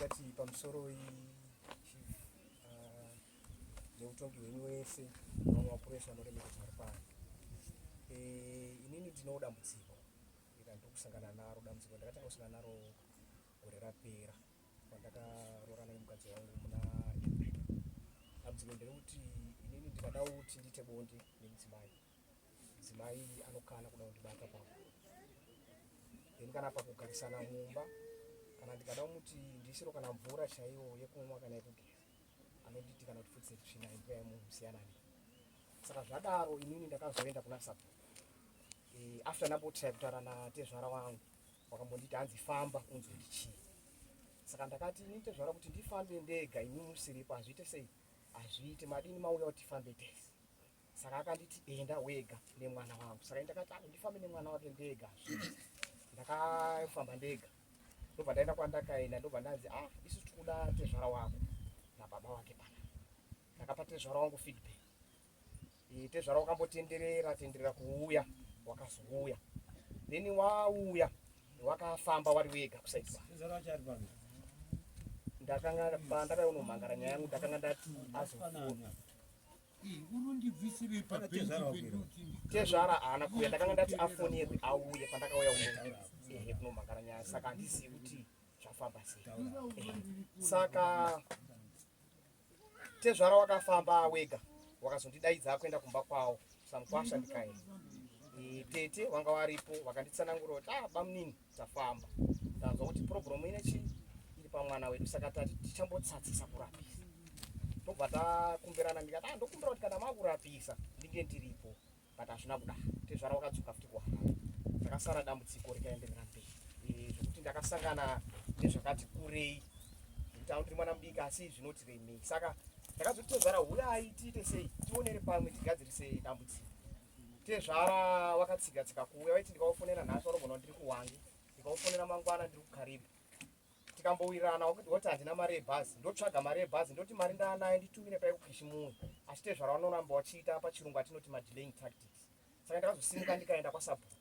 Ndingati pamusoroi chief neutongi hwenyu wese vamwe vakuru vese vanoremekedzwa vari pano. Inini ndino dambudziko randiri kusangana naro. Dambudziko ndakatanga kusangana naro gore rapera pandakaroorana nemukadzi wangu muna April. Dambudziko nderekuti inini ndikada kuti ndiite bonde nemudzimai, mudzimai anokana kuda kundibata pako. Then kana pakugarisana mumba, kana ndikada kumuti ndiisiro kana mvura chaiyo yekumwa kana yekugeza, anonditi kana kuti futse tsvina imbwa yemunhu, siyana nei. Saka zvadaro inini ndakazoenda kuna sabhuku after ndambotry kutaura natezvara wangu, wakambonditi hanzi famba unzwe kuti chii. Saka ndakati inini tezvara kuti ndifambe ndega imi musiripo hazviite sei, hazviite, madini mauya kuti tifambe tese. Saka akanditi enda wega nemwana wangu. Saka ndakati ah, ndifambe nemwana wake ndega hazviiti. Ndakafamba ndega, ndobva ndaenda kwandakaenda, ndobva ndanzi ah, isu tikuda tezvara wako nababa wake pana. Ndakapa tezvara wangu feedback. Tezvara wakambotenderera tenderera kuuya, wakazouya, then wauya wakafamba wari wega kusaidi kwake. Ndakanga pandakaunomhangara nyaya yangu, ndakanga ndati azofona tezvara haana kuuya. Ndakanga ndati afonerwe auye pandakauya uno ehe kunomhangara nyaya. Saka handizivi kuti zvafamba sei. Saka tezvara wakafamba wega, wakazondidaidza kuenda kumba kwawo samukwasha, ndikaenda. Tete wanga waripo, vakanditsanangura kuti ah, bamunini, tafamba tanzwa kuti program ine chii iri pamwana wedu, saka tati tichambotsatsisa kurapisa. Tobva takumbirana, ndikati ah, ndokumbira kuti kana makurapisa ndinge ndiripo, but hazvina kudaro. Tezvara wakadzoka futi kuHarare, takasara dambudziko rikaenderera mberi zvekuti ndakasangana nezvakati kurei, zvekuti aundiri mwana mudiki asi zvinoti remei. Saka ndakazoti tezvara huyai tiite sei, tionere pamwe tigadzirise dambudziko. Tezvara wakatsiga tsika kuuya, vaiti ndikaufonera nhasi vanogona ndiri kuHwange, ndikaufonera mangwana ndiri kuKariba. Tikambowirirana woti handina mari yebhazi, ndotsvaga mari yebhazi, ndoti mari ndaanayo nditumire paikuKishimuwe, asi tezvara vanoramba wachiita pachirungu atinoti madelaying tactics. Saka ndakazosimuka ndikaenda kwasabhuku.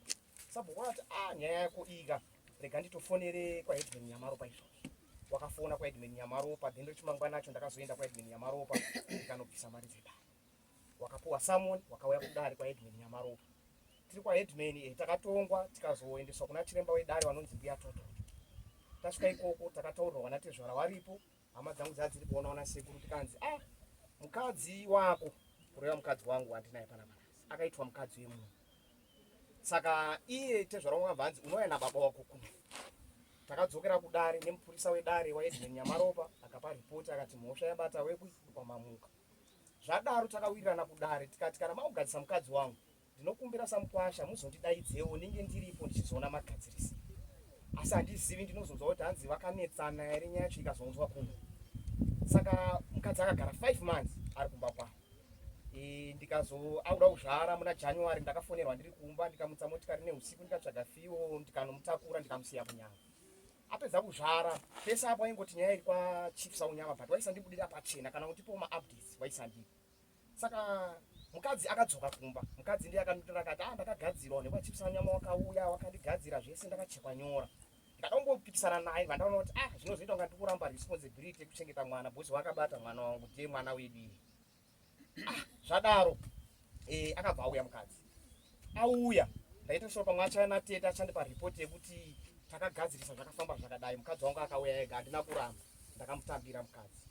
Sabhuku akati ah, nyaya yako ika rega nditofonere kwaheadman Nyamaropa. Izvozvo wakafona kwaheadman Nyamaropa, then rechimangwana acho ndakazoenda kwaheadman Nyamaropa ndikanobvisa mari dzedare. Wakapuwa summon, wakauya kudare kwaheadman Nyamaropa. Tiri kwaheadman takatongwa, tikazoendeswa kuna chiremba wedare vanonzi Mbuya Tototo. Tasvika ikoko takataurirwa natezvara waripo, hama dzangu dzaa dziri kuonawo nasekuru, tikanzi ah, mukadzi wako, kureva mukadzi wangu wandinaye panapa nhasi, akaitwa mukadzi wemunhu. Saka iye tezvara wangu akabva anzi unouya nababa wako kuno. Takadzokera kudare nemupurisa wedare waheadman Nyamaropa akapa ripoti, akati mhosva yabata wekwi kwaMamuka. Zvadaro takawirirana kudare tikati kana makugadzisa mukadzi wangu, ndinokumbira samukwasha muzondidaidzewo ndinge ndiripo ndichizoona magadzirisi. Asi handizivi, ndinozonzwa kuti hanzi vakanetsana here, nyaya yacho ikazounzwa kuno. Saka mukadzi akagara 5 months ari kumba kwavo. Ndikazo auda kuzvara muna January, ndakafonerwa ndiri kumba, ndikamutsa motikari neusiku, ndikatsvaga fiwo, ndikanomutakura, ndikamusiya kunyanga. Apedza kuzvara pese apo aingoti nyaya iri kwaChief Saunyama, but waisandibudira pachena kana kutipawo maupdates waisandipa. Saka mukadzi akadzoka kumba, mukadzi ndiye akanditora akati ah, ndakagadzirwa nekwaChief Saunyama, wakauya wakandigadzira zvese, ndakachekwa nyora. Ndakangopikisana naye, vandaona kuti ah, zvinozoita kunga ndikuramba responsibility yekuchengeta mwana because wakabata mwana wangu, ndiye mwana wedu iye. Ah, zvadaro akabva auya mukadzi. Auya ndaita sure pamwe achaya natete achandipa ripoti yekuti takagadzirisa zvakafamba zvakadai. Mukadzi wangu akauya ega, handina kuramba, ndakamutambira mukadzi,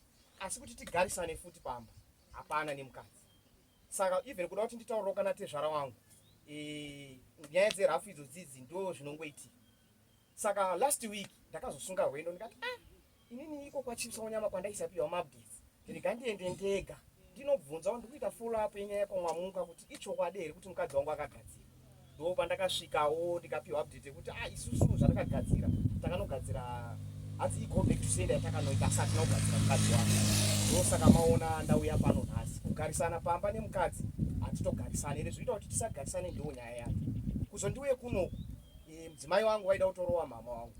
asi kuti tigarisane futi pamba hapana nemukadzi. Saka even kuda kuti nditaurirewo kana tezvara wangu nyaya dzerafu idzo dzidzi ndo zvinongoitika. Saka last week ndakazosunga rwendo, ndikati ah, inini iko kwaChief Saunyama kwandaisapiwa maupdates, rega ndiende ndega ndinobvunzawo, ndikuita follow up yenyaya yekwamwamuka kuti ichokwadi here kuti mukadzi wangu akagadzira. Ndo pandakasvikawo ndikapiwa update yekuti ah, isusu zvatakagadzira takanogadzira hanzi igo back to sender yatakanoita, asi hatina kugadzira mukadzi wangu. Ndosaka maona ndauya pano nhasi. Kugarisana pamba nemukadzi hatitogarisani ende zvinoita kuti tisagarisane ndiwo nyaya yacho. Kuzondiuye kunoku mudzimai wangu waida kutorowa mama wangu.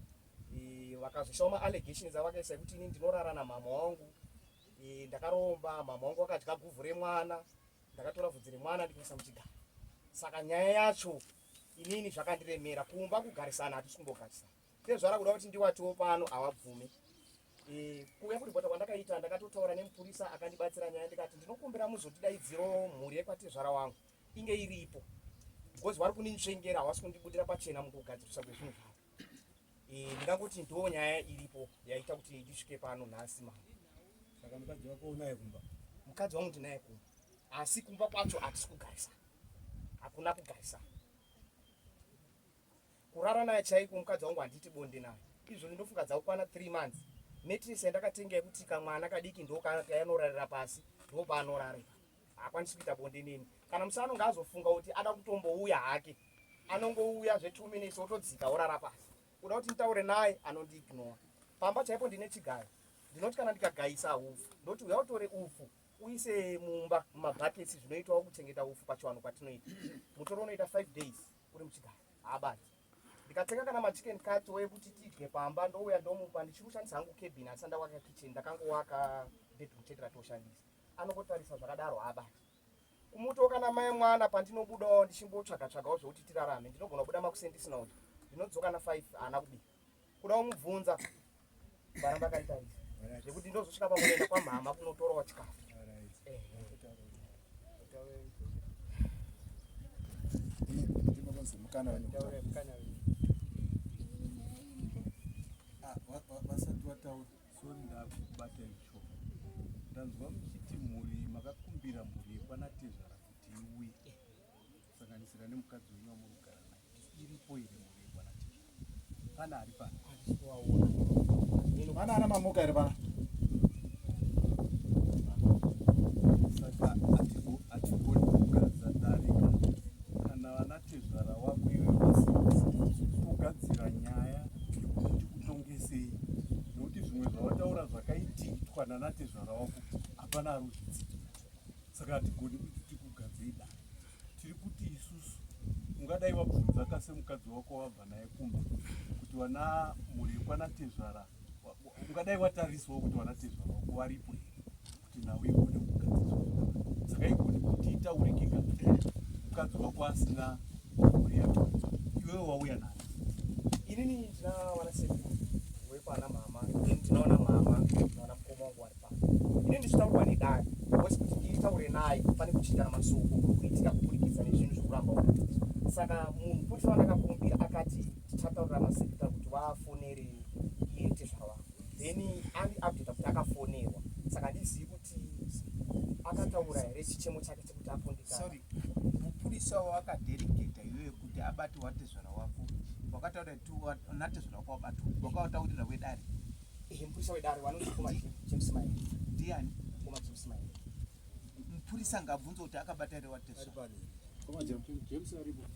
Vakazoisawo maallegations avakaisa ekuti ini ndinorara namama wangu, ndakaromba, mama wangu wakadya guvhu remwana, ndakatora vhudzi remwana ndikaisa muchigaro. Saka nyaya yacho inini zvakandiremera. Kumba kugarisana hatisi kumbogarisana. Tezvara kuda kuti ndiwatiwo pano hawabvume. E, kuuya kuripota kwandakaita ndakatotaura nemupurisa akandibatsira nyaya ndikati ndinokumbira muzotidaidzirawo mhuri yekwatezvara wangu inge iripo because vari kundinzvengera havasi kundibudira pachena mukugadzirisa kwezvinhu zvavo. E, ndingangoti ndo nyaya iripo yaita kuti ndisvike pano nhasi mama. Saka mukadzi wako unaye kumba? Mukadzi wangu ndinaye kumba, asi kumba kwacho hatisi kugarisana, hakuna kugarisana. Kurara naye chaiko mukadzi wangu handiti bonde naye. Izvozvi ndofunga dzakukwana 3 months. Mattress yandakatenga yekuti kamwana kadiki ndokayanorarira pasi ndopaanorara ipapo. Haakwanisi kuita bonde neni. Kana musi anonge azofunga kuti ada kutombouya hake anongouya zve 2 minutes otodzika orara pasi. Kuda kuti nditaure naye anondiignore. Pamba chaipo ndine chigayo. Ndinoti kana ndikagaisa hupfu ndoti uya utore upfu uise mumba mumabhaketsi zvinoitwawo kuchengeta upfu pachivanhu kwatinoita. Mutoro unoita 5 days uri muchigayo haabati. Ndikatenga kana machicken cut ekuti tidye pamba ndouya ndomupa ndichiri kushandisa hangu cabin asi ndawaka kitchen ndakangowaka bedroom chete ratoshandisa. Anongotarisa zvakadaro haabati. Kumuto kana mai mwana pandinobudawo ndichimbotsvaga tsvagawo zvekuti tirarame ndinogona kubuda makuseni ndisina kudya ndinodzoka na 5 haana kubika. Kuda kumubvunza varamba akanditarisa zvekuti ndozosvika pakuenda kwamhama kunotorawo chikafu. Vasati vataura, sorry ndakubata icho. Ndanzwa muchiti mhuri makakumbira mhuri yekwanatezvara kuti iuye kusanganisira nemukadzi wenyu wamuri kugara naye. Iripo here mhuri yekwanatezvara? Pane ari pano? Pana ana mamuka here pana? Saka hatigoni kugadza darika kana vanatezvara wako iwe vasipo togadzira nyaya yekuti tikutongesei nekuti zvimwe zvawataura zvakaitwa nanatezvara wako hapana ari kuzvitsigira saka hatigoni kuti tikugadzei dare tiri kuti isusu ungadai wabvunza ka semukadzi wako wabva naye kumba kuti wana mhuri yekwanatezvara ungadai watarisawo kuti wanatezvara wako waripo here kuti nhau igone kugadziriswa saka igone kuti itaurikika mukadzi wako asina mhuri yake iwewe wauya naye. Inini ndina wana sekuru wekwana mama, then ndinoona mama ndinoona mukoma wangu wari pano. Inini ndichitaurwa nedare because kuti nditaure naye pane kuchiitana masoko kuri kuitika kuburikidza nezvinhu zvekuramba kugadzirisa. Saka mupurisa wandakakumbira akati tichataurira masekretary kuti vafonere iye tezvara wangu, then andiupdata kuti akafonerwa, saka handizivi kuti akataura here chichemo chake chekuti apondekana. Sorry, mupurisa wawakadelegata iwewe kuti abate watezvara wako wakataura kuti natezvara wako wabatwa, wakawataurira wedare? Ehe, mupurisa wedare vanonzi Mukoma James Mahere. Ndiani? Mukoma James Mahere. Mupurisa ngabvunze kuti akabata here watezvara. Mukoma James aripo.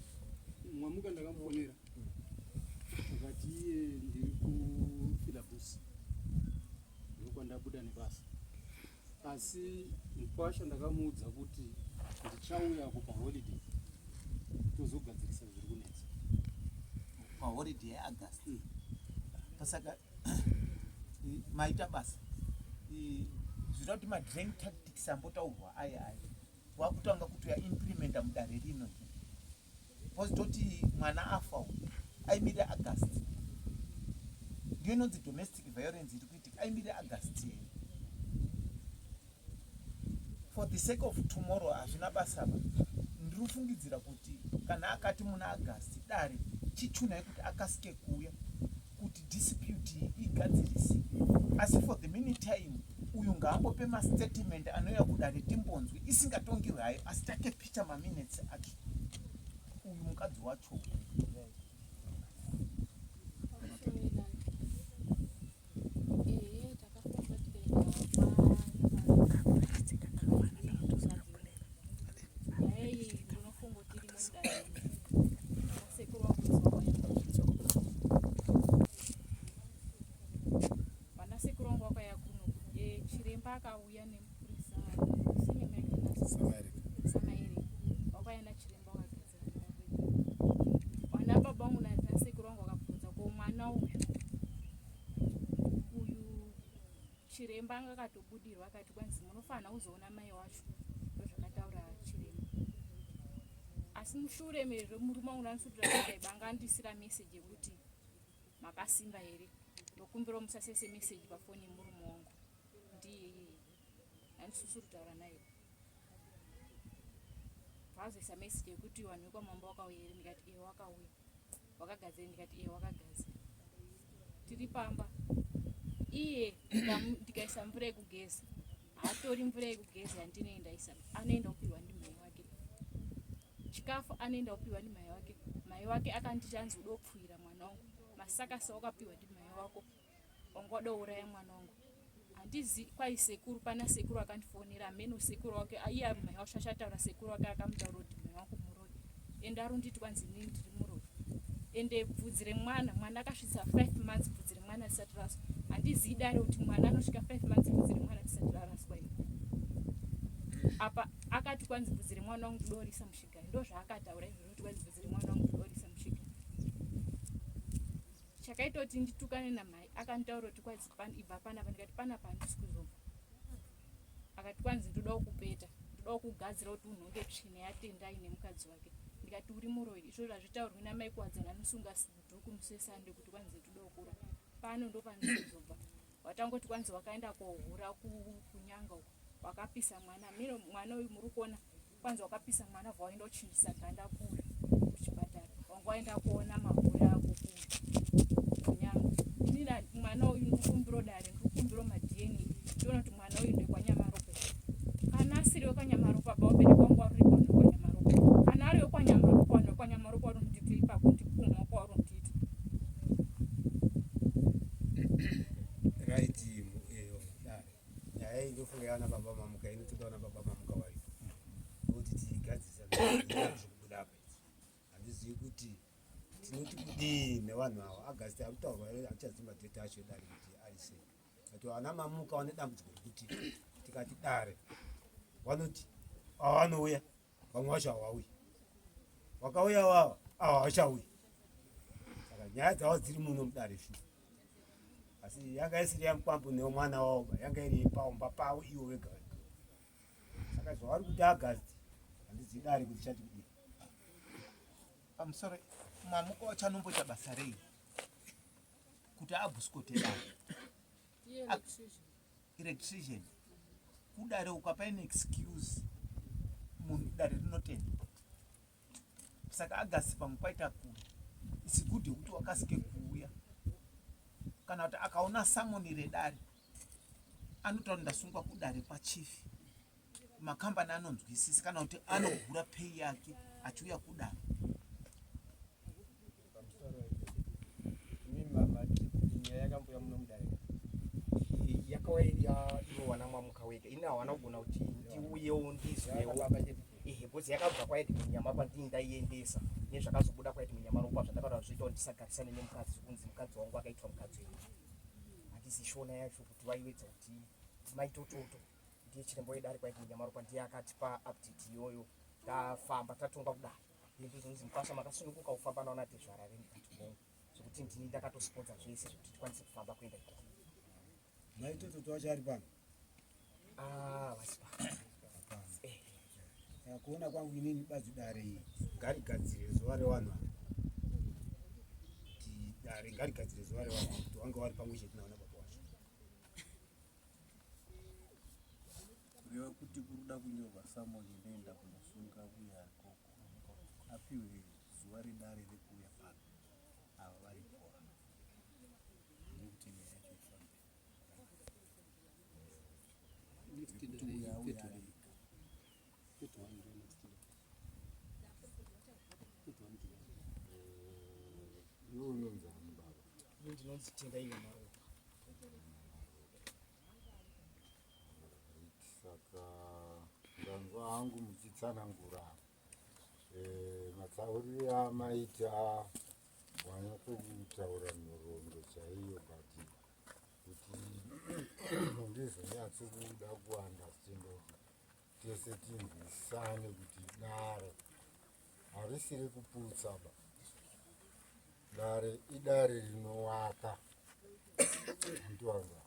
Mwamuka ndakamufonera akati iye ndiri kuFilabusi ndokwandabuda nebasa, asi mukwasha ndakamuudza kuti ndichauyako paholiday tozogadzirisa zviri kunetsa. Paholiday yeAugust. Pasaka maita basa zvinoda kuti madrain tactics ambotaurwa aya aya wakutanga kutoya implementa mudare rino because toti mwana afa uyu aimirira August, ndiyo inonzi domestic violence iri kuitika. Aimirira August here for the sake of tomorrow? Hazvina basa ba. Ndiri kufungidzira kuti kana akati muna August, dare chichunai kuti akasike kuuya kuti dispute iyi igadzirisike, asi for the meantime uyu ngaambope mastatement anouya kudare timbonzwe, isingatongirwe hayo, asi takepicha maminutes acho uyu mukadzi wacho. Ehe, takafamba tikaenda. Nyaya iyi ndinofunga kuti iri mudare sekuru vangu. Vana sekuru vangu vakauya kuno. Chiremba akauya nemupurisa Samaeri, vakauya nachiremba vakagadzira nyaya. Vana baba vangu nasekuru vangu vakabvunza ko mwana uyu uyu. Chiremba anga akatobudirwa akati kwanzi munofanira kuzoona mai wacho, ndozvakataura chiremba. Asi mushure mezvo murume wangu nanosutira banga andisira meseji yekuti makasimba here. Ndokumbirawo musasese message pafoni yemurume wangu. Ndiye iyeye. Handisusu kutaura naye. Vazoisa message yekuti vanhu vekwamambo wakauya here ndikati ehe wakauya. Wakagadzira ndikati ehe wakagadzira. Tiri pamba. Iye ndikaisa mvura yekugeza. Haatori mvura yekugeza yandinenge ndaisa. Anoenda kupihwa ndimai wake. Chikafu anoenda kupiwa ndimai wake. Mai wake akanditi anzi uda kupfuwira mwana wangu. Masakasa wakapiwa ndimai wako. Wanga wada kuuraya mwana wangu. Handizi kwai sekuru pana sekuru akandifonera hameno sekuru wake iye mai wacho achataura sekuru wake akamutaura kuti mai wangu muroyi. Ende arunditi kwanzi inini ndiri muroyi. Ende bvudzi remwana mwana akasvitsa 5 months bvudzi remwana risati raswa. Handizii dare kuti mwana anosvika 5 months bvudzi remwana risati raraswa here. Apa akati kwanzi bvudzi remwana wangu ndorisa mushigayo ndozvaakataura izvozvo kuti kwanzi bvudzi remwana wangu ndorisa mushigayo. Chakaita kuti nditukane namai akanditaura kuti kwanzi ibva panapa ndikati panapa handisi kuzobva. Akati kwanzi ndoda kukupeta ndoda kukugadzira kuti unhonge tsvina yaTendai nemukadzi wake. Ndikati uri muroyi izvozvo hazvitaurwi namai Kuwadzana anosunga dhuku musi weSunday kuti kwanzi ndoda kukura pano ndopandisi kuzobva. Watangoti kwanzi wakaenda kohura kunyanga uko wakapisa mwana mino mwana uyu muri kuona kwanzi wakapisa mwana bva waenda kuchinjisa ganda kure kuchipatara wanga waenda kuona mahure ako kunyanga inini mwana uyu ndikukumbiro dare ndikukumbiro madna ndiona kuti mwana uyu ndekwanyamaropa kana asiri wekwanyamaropa ba vabereki vangu vari pano kwanyamaropa kana ari wekwanyamaropa vanhu vekwanyamaropa vari kunditi ipapo ndipumwa kwavari kunditi right eh, dare nyaya iyi ndofunga yana baba mamuka inotoda vana baba mamuka varipo kuti tigadzirisa zvikubuda apa idzi handizivi kuti tinoti kudii nevanhu ava agasti ari kutaurwa hatichazivi madheti acho edare kuti ari sei but vana mamuka vane dambudziko rekuti tikati dare vanoti avanouya vamwe vacho havauyi vakauya vava ava havachauyi saka nyaya dzavo dziri muno mudare shu asi yanga isiri yamukwambo nemwana wavo ba yanga iri yepaumba pavo ivo vega vega saka zvavari kuti agasti handizivi dare kuti chati kudii pamusoro mamuka wacho anomboita basa rei kuti abhuskote dare electrician kudare ukapa an excuse munhu dare rinotenda saka agasi pamwe kwaita kure its good yekuti wakasike kuuya kana kuti akaona samoni redare anotaura ndasungwa kudare kwachief makambani anonzwisisa kana kuti anogura pay yake achiuya kudare nyaya yakambuya muno mudare yakauya iri ivo wana mwamuka wega ini hawana kugona kuti ndiuyewo ndizwewo ehe bcause yakabva kwaedmini nyamapa ndini ndaiendesa nezvakazobuda kwaedmini nyamaropa zvandakataura zvoita kuti ndisagarisane nemukadzi zvekunzi mukadzi wangu akaitwa mukadzi wenyu handisi shona yacho kuti vaiwedza kuti maitototo ndiye chiremba wedare kwaedmini nyamaropa ndiye akatipa update iyoyo tafamba tatongwa kudare ndozonzi mupasha makasununguka kufamba naona tezvara vendikati hongu zvekuti ndini ndakatosponsa zvese zvekuti tikwanise kufamba kuenda ikoko maitototo wacho ari pano ah, vasi pano eh. Saka kuona kwangu inini bazi dare iyi ngarigadzire zuva revanhu ava kuti dare ngarigadzire zuva revanhu ava kuti vange vari pamwe chete naona baba wacho kureva kuti kuri kuda kunyorwa samoni inoenda kunosunga uye arikoko apiwe zuva redare rekuuya pano ava varipo ava nekuti nyaya yacho ifambe nekuti uyo auya ari ega Iwe unonzi ani baba? Ini ndinonzi Tendai Nyamaropa. Saka ndanzwa hangu muchitsanangura eh, matsaurire amaita wanyatso nhoroondo chaiyo but kuti ndizonyatso kuda kuunderstanda kuti tese tinzwisane kuti dare harisi rekuputsa ba dare idare rinowaka andiwanza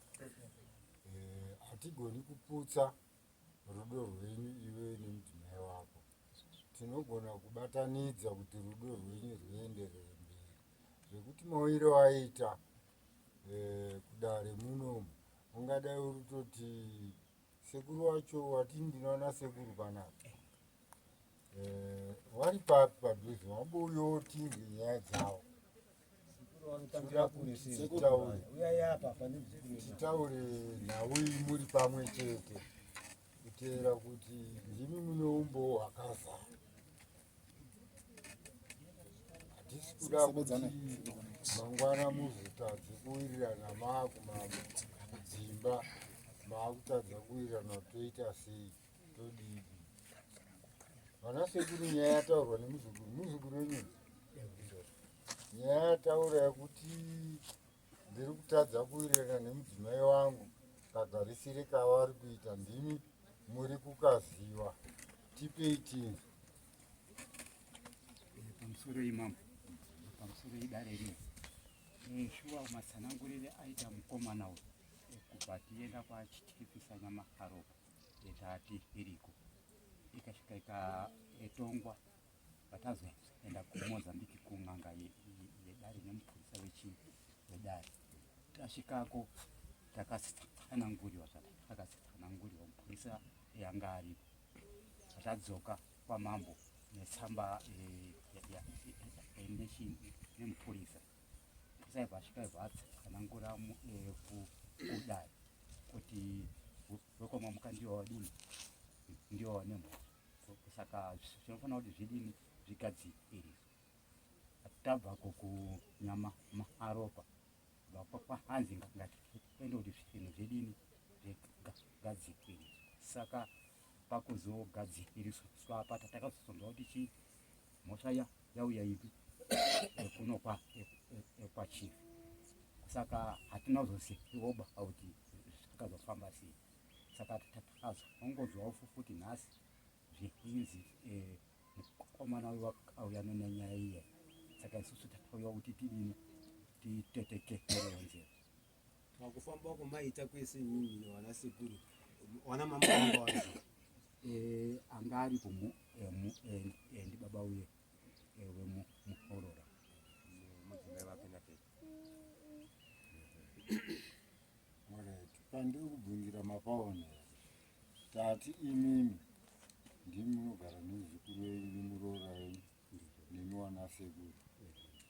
eh, hatigoni kuputsa rudo rwenyu iwe nemudzimai wako tinogona kubatanidza kuti rudo rwenyu rwuenderere mberi zvekuti mauyiro aita Eh, kudare munomu ungadai uri kutoti sekuru wacho wati ndinoona sekuru panapa eh, wari papi padhuze wambouyawo tinzwe nyaya dzavo titaure nhau iyi muri pamwe chete kuteera kuti ndimi mune umbowo hwakazara hatisi kuda kuti mangwana muzotadze kuwirirana maakudzimba maakutadza kuwirirana toita sei todii vana sekuru nyaya yataurwa nemuzukuru muzukuru wenyu nyaya yataura yekuti ndiri kutadza kuwirirana nemudzimai wangu kagarisire kavari kuita ndimi muri kukaziva tipei tinzwe eh, pamusoro imambo pamusoro idare rino eh, shuwa matsanangurire aita mukomana uyu eh, kubva tienda kwachityipisa nyamaharopa tati iriko ikasvika ikatongwa vatazoenda kumozambique kun'anga yedare nemupurisa wechii wedare tasvikako takatsananguriwa zvatakatsananguriwa mupurisa yanga aripo tadzoka kwamambo netsamba nemupurisa mupurisa ibva asvika ibva atsanangura kudare kuti wekwamamuka ndiwo wadini ndiwo wane mhosva saka zvinofanira kuti zvidini zvigadziriswe tabvako kunyama maropa hanzi ngatiende kuti zvinhu zvidini zvigadziriswe saka pakuzogadziriswa apa takazosonzwa kuti chii mhosva yauya ipi kuno kwachief saka hatina kuzozivoba kuti zvakazofamba sei saka takazongonzwawo futi nhasi zvinzi eh, mukomana uyu auya nenyaya iye saka isusu takauya kuti tidini titetekerewo nzira pakufamba uko maita kwese imimi wana sekuru wana mama wanga waripo eh, anga aripo eh, eh, ndibaba uye wemuhorora mudzimai vake natete pandiri kubvunzira mapaona here tati imimi ndimi munogara nemuzukuru wenyu nemuroora wenyu nemi wana sekuru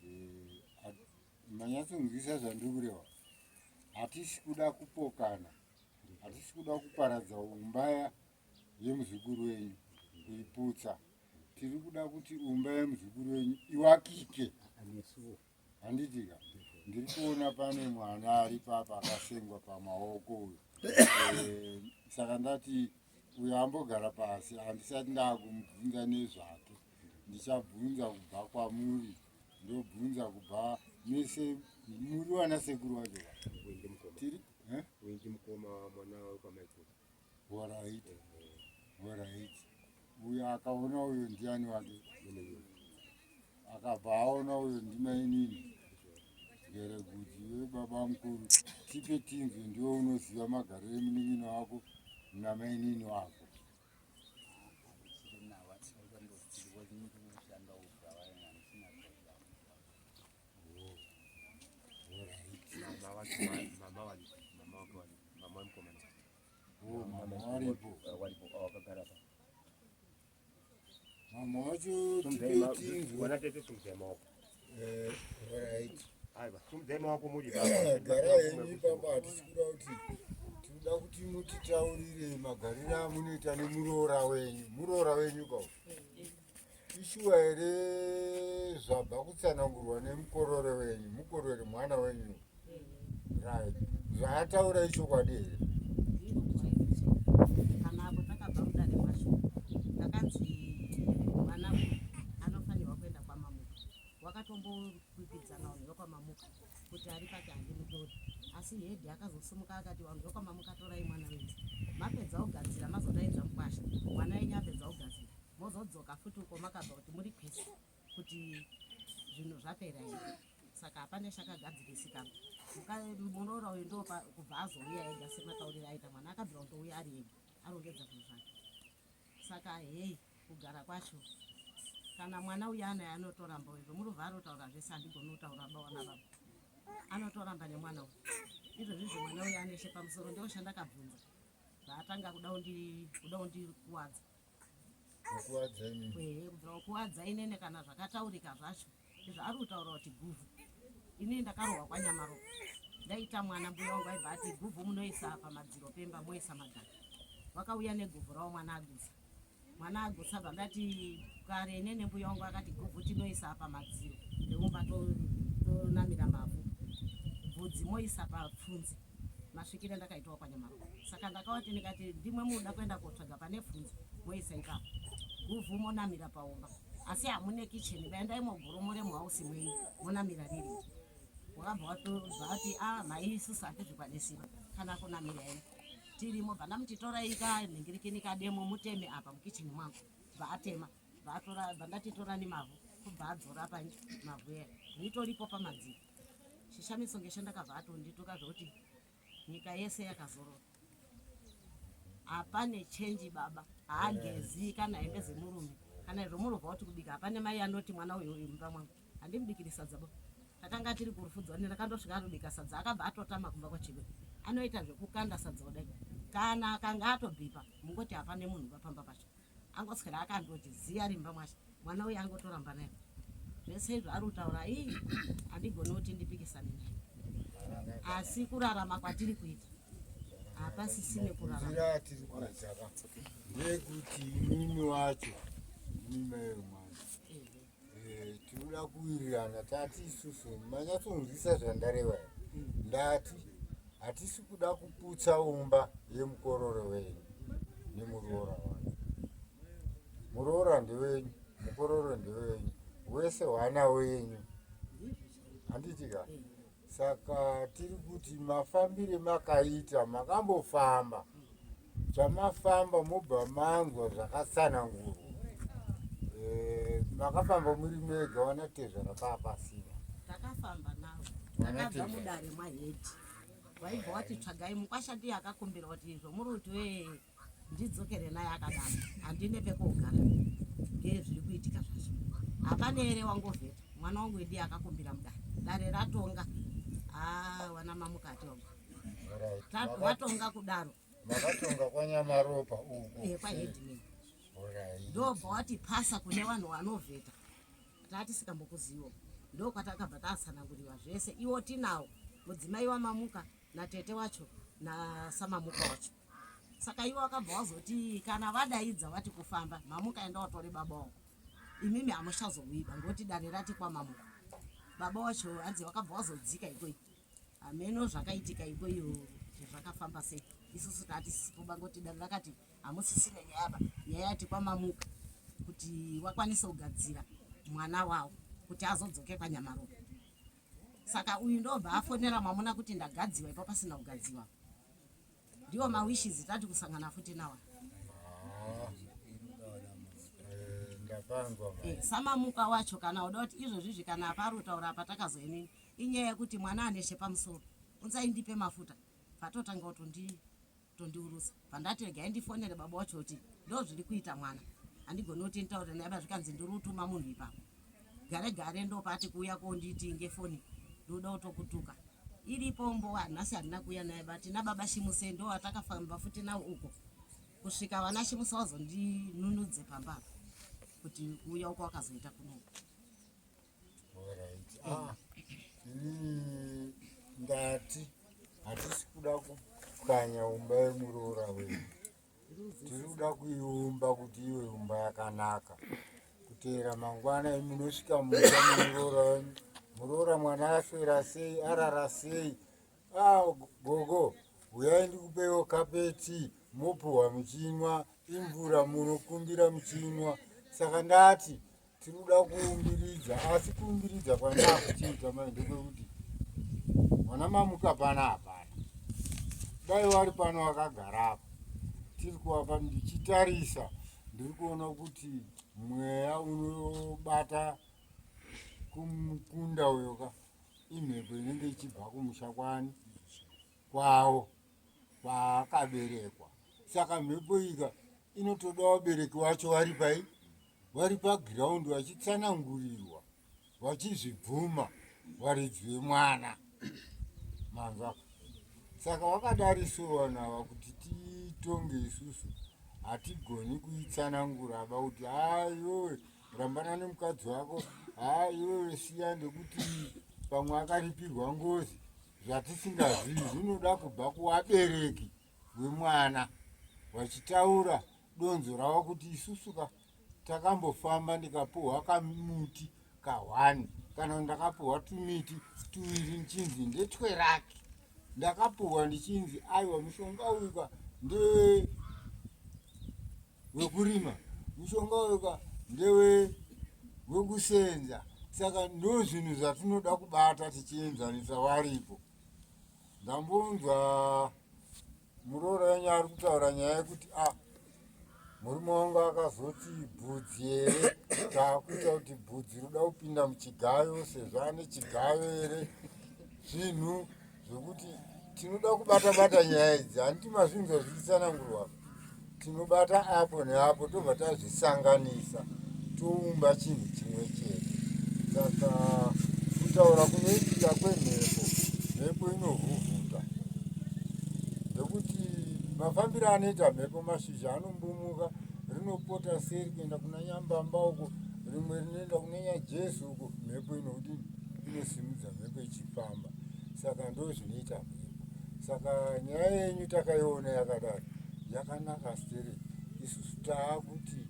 eh, manyatsonzwisa zvandiri kureva hatisi kuda kupokana hatisi kuda kuparadza umbaya yemuzukuru wenyu kuiputsa tiri kuda kuti umba yemuzukuru wenyu iwakike handitika ndiri kuona pane mwana ari papa akasengwa pamaoko uyu eh, saka ndati uyo ambogara pasi handisati ndakumubvunza nezvake ndichabvunza kubva kwamuri ndobvunza kubva mese muri wana sekuru wacho tiri eh? mukoma mwana wekwamaikuru Horaiti. Horaiti. Uyo akaona uyo ndiani wake? Akabva aona uyo ndimainini. Ngereguti iwe baba mukuru tipe tinzwe ndiwe unoziva magariro emunin'ina wako namainini wako. Mama wake Oh, mama waripo. Waripo wakagara pa. Mama wacho tipe Wana tete sumudzai maoko. Eh, right. Aiwa, sumudzai maoko muri baba. Gara henyu ipapa hatisi kuda kuti tinoda kuti mutitaurire magariro amunoita nemuroora wenyu. Muroora wenyu ka. Ishuwa here zvabva kutsanangurwa nemukorore wenyu, mukorore mwana wenyu. Right. Zvaataura ichokwadi here? Kana apo takabva mudare macho takanzi mwana anofanirwa kuenda kwamamuka wakatombokwikwidza vanhu vekwamamuka kuti ari pake handimutori asi hedhi akazosimuka akati vanhu vekwamamuka torai mwana wenyu mapedza kugadzira mazodaidza mukwasha mwana wenyu apedza kugadzira mozodzoka futi uko makabva kuti muri kwese kuti zvinhu zvapera here saka hapana chakagadzirisika muroora uyu ndo kubva azouya ega sematauriro aita mwana akabvira kutouya ari ega arongedza zvinhu zvake saka hei kugara kwacho kana mwana uya anaye anotoramba uyu zvomurovha arotaura zvese handigoni kutaura bawana baba Anotoramba nemwana uyu. Izvozvizvi mwana uyu aneshe pamusoro ndiwo chandakabvunza. Zvaatanga kuda kuda kundikuwadza. Kukuwadza inini? Ehe, kubvira kukuwadza inene kana zvakataurika zvacho. Izvo ari kutaura kuti guvhu. Inini ndakarohwa kwaNyamaropa. Ndaita mwana mbuya wangu aibva ati guvhu munoisa pamadziro pemba moisa madhaka. Vakauya neguvhu ravo mwana agutsa. Mwana agutsa bva ndati kare inene mbuya wangu akati guvhu tinoisa pamadziro peumba tonamira mavhu. Bvudzi moisa papfunzi. Masvikire ndakaitawo kwaNyamaropa. Saka ndakavati ndikati ndimwe muda kuenda kotsvaga pane pfunzi moisa ipapo. Guvhu monamira paumba. Asi hamune kitchen vaendai mogoromore muhouse mwenyu monamira riri. Wakabva watobva ati ah mhai isusu hatizvikwanisiba kana kunamira here. Tirimo bva ndamuti torai ka nhingirikini kademo muteme apa mukitchen mwangu. Bva atema bva atora bva ndati torani mavhu kubva adzora pa mavhu eya. Ritoripo pamadziro. Chishamiso ngeshandakabva atondituka zvekuti nyika yese yakazorora. Hapane chenji baba, haagezi kana hembe dzemurume kana izvo murovha wati kubika. Hapane mai anoti mwana uyu uyu mumba mwangu handimubikiri sadza bo. Takanga tiri kurufudzwa ne ndakandosvika anobika sadza akabva atotama kumba kwaChigwe. Anoita zvekukanda sadza kudai kana akanga atobhipa mungoti hapane munhu pamba pacho. Angoswera akandoti ziya rimba mwacho mwana uyu angotoramba naye zvese izvo ari kutaura ii handigoni kuti ndipikisane naye asi kurarama kwatiri kuita hapasisine kurarama. Nzira yatiri kuita ka ndeyekuti imimi wacho ndimi mai vemwana. Eh, tinoda kuwirirana tati isusu manyatsonzwisa zvandareva here? Ndati hatisi kuda kuputsa umba yemukororo wenyu nemuroora wake. Muroora ndewenyu, mukororo ndewenyu, wese hwana wenyu, handiti ka? Saka tiri kuti mafambire makaita makambofamba Zvamafamba mobva manzwa zvakatsanangurwa. Eh, makafamba muri mega wana tezvara paa pasina. Takafamba navo. Takabva mudare mwahedhi. Waibva wati tsvagai mukwasha ndiye akakumbira kuti izvo muri kuti wee ndidzokere naye akadaro. Handine pekugara. Ngee zviri kuitika zvacho. Hapana here wangovheta. Mwana wangu ndiye akakumbira mudare. Dare ratonga. Ah, wana mamukati wangu. Watonga kudaro. Makatonga kwaNyamaropa uko. Eh, kwaheadman. Ndobva wati pasa kune vanhu vanovheta. Tatisikambokuzivo. Ndokwatakabva tatsananguriwa zvese. Iwo tinawo mudzimai waMamuka natete wacho nasamamuka wacho. Saka iwo wakabva wazoti kana vadaidza vati kufamba Mamuka enda watore baba wako. Imimi hamuchazowiba ngokuti dare rati kwaMamuka. Baba wacho hanzi wakabva wazodzika ikoyi. Hameno zvakaitika ikweyo kuti zvakafamba sei. Isusu tatisipo bangoti dare rakati hamusisine nyaya apa. Nyaya yati kwamamuka kuti wakwanise kugadzira mwana wavo kuti azodzoke kwaNyamaropa. Saka uyu ndobva afonera mwamuna kuti ndagadziwa ipo pasina kugadziwa. Ndiwo mawishes tati kusangana futi nawa. Ah, eh, ndapanzwa eh, samamuka wacho kana uda kuti izvozvizvi kana apa ari kutaura apa takazoenini inyaya yekuti mwana aneshe pamusoro unzai ndipe mafuta patotanga kutondiurusa pandati regai ndifonere baba wacho kuti ndo zviri kuita mwana handigoni kuti nditaure naye zvikanzi ndiri kutuma munhu ipapo gare gare ndopati kuuya konditi ngefoni ndoda kutokutuka iripo mbowa nhasi handina kuuya naye but nababa shimuse ndo vatakafamba futi nawo uko kusvika vana shimuse vazondinunudze pamba kuti kuuya uko wakazoita kunoku Ah, inini ndati hatisi kuda kupwanya umba yemuroora wedu tiri kuda kuiumba kuti iwe umba yakanaka kuteera mangwana munosvika musha nemuroora wenyu muroora mwana aswera sei arara sei ah, gogo huyai ndikupeiwo kapeti mopuhwa muchinwa imvura munokumbira muchinwa saka ndati Tiri kuda kuumbiridza asi kuumbiridza kwandakuchiita mai ndekwekuti vana mamuka pana hapana dai wari pano wakagara apa tiri kuvapa ndichitarisa ndiri kuona kuti mweya unobata kumukunda uyo ka imhepo inenge ichibva kumusha kwani kwavo kwaakaberekwa saka mhepo ika inotoda vabereki vacho vari pai vari pagiraundi vachitsanangurirwa vachizvibvuma varidzi vemwana. Manzwa? Saka wakadariso vanhu ava kuti titonge isusu hatigoni kuitsanangura ba kuti haa iwewe rambana nemukadzi wako, haa iwewe siya ndekuti pamwe akaripirwa ngozi. Zvatisingazivi zvinoda kubva kuvabereki wemwana vachitaura donzo ravo kuti isusu ka takambofamba ndikapuhwa kamuti kahwani kana ndakapuhwa tumiti tuviri ndichinzi ndetweraki ndakapuhwa ndichinzi aiwa mushonga uyu ka ndewe wekurima mushonga uyu ka ndewe wekusenza saka ndo zvinhu zvatinoda kubata tichienzanisa waripo Ndambonzwa muroora wenyu ari kutaura nyaya yekuti a ah, murume wangu akazoti bvudzi here taakuita kuti bvudzi roda kupinda muchigayo sezvo ane chigayo here zvinhu zvekuti tinoda kubata bata nyaya idzi handiti mazvinzwa zvichitsanangurwa Tinobata apo neapo tobva tazvisanganisa toumba chinhu chimwe chete. Saka kutaura kunoitika kwemhepo, mhepo inovhuvhuta nekuti mafambiro anoita mhepo mashizha anombumuka rinopota seri kuenda kuna nyambamba uko rimwe rinoenda kuna nyajesu uko mhepo inodini inosimudza mhepo ichifamba saka ndo zvinoita mhepo saka nyaya yenyu takaiona yakadaro yakanaka stere isusu taakuti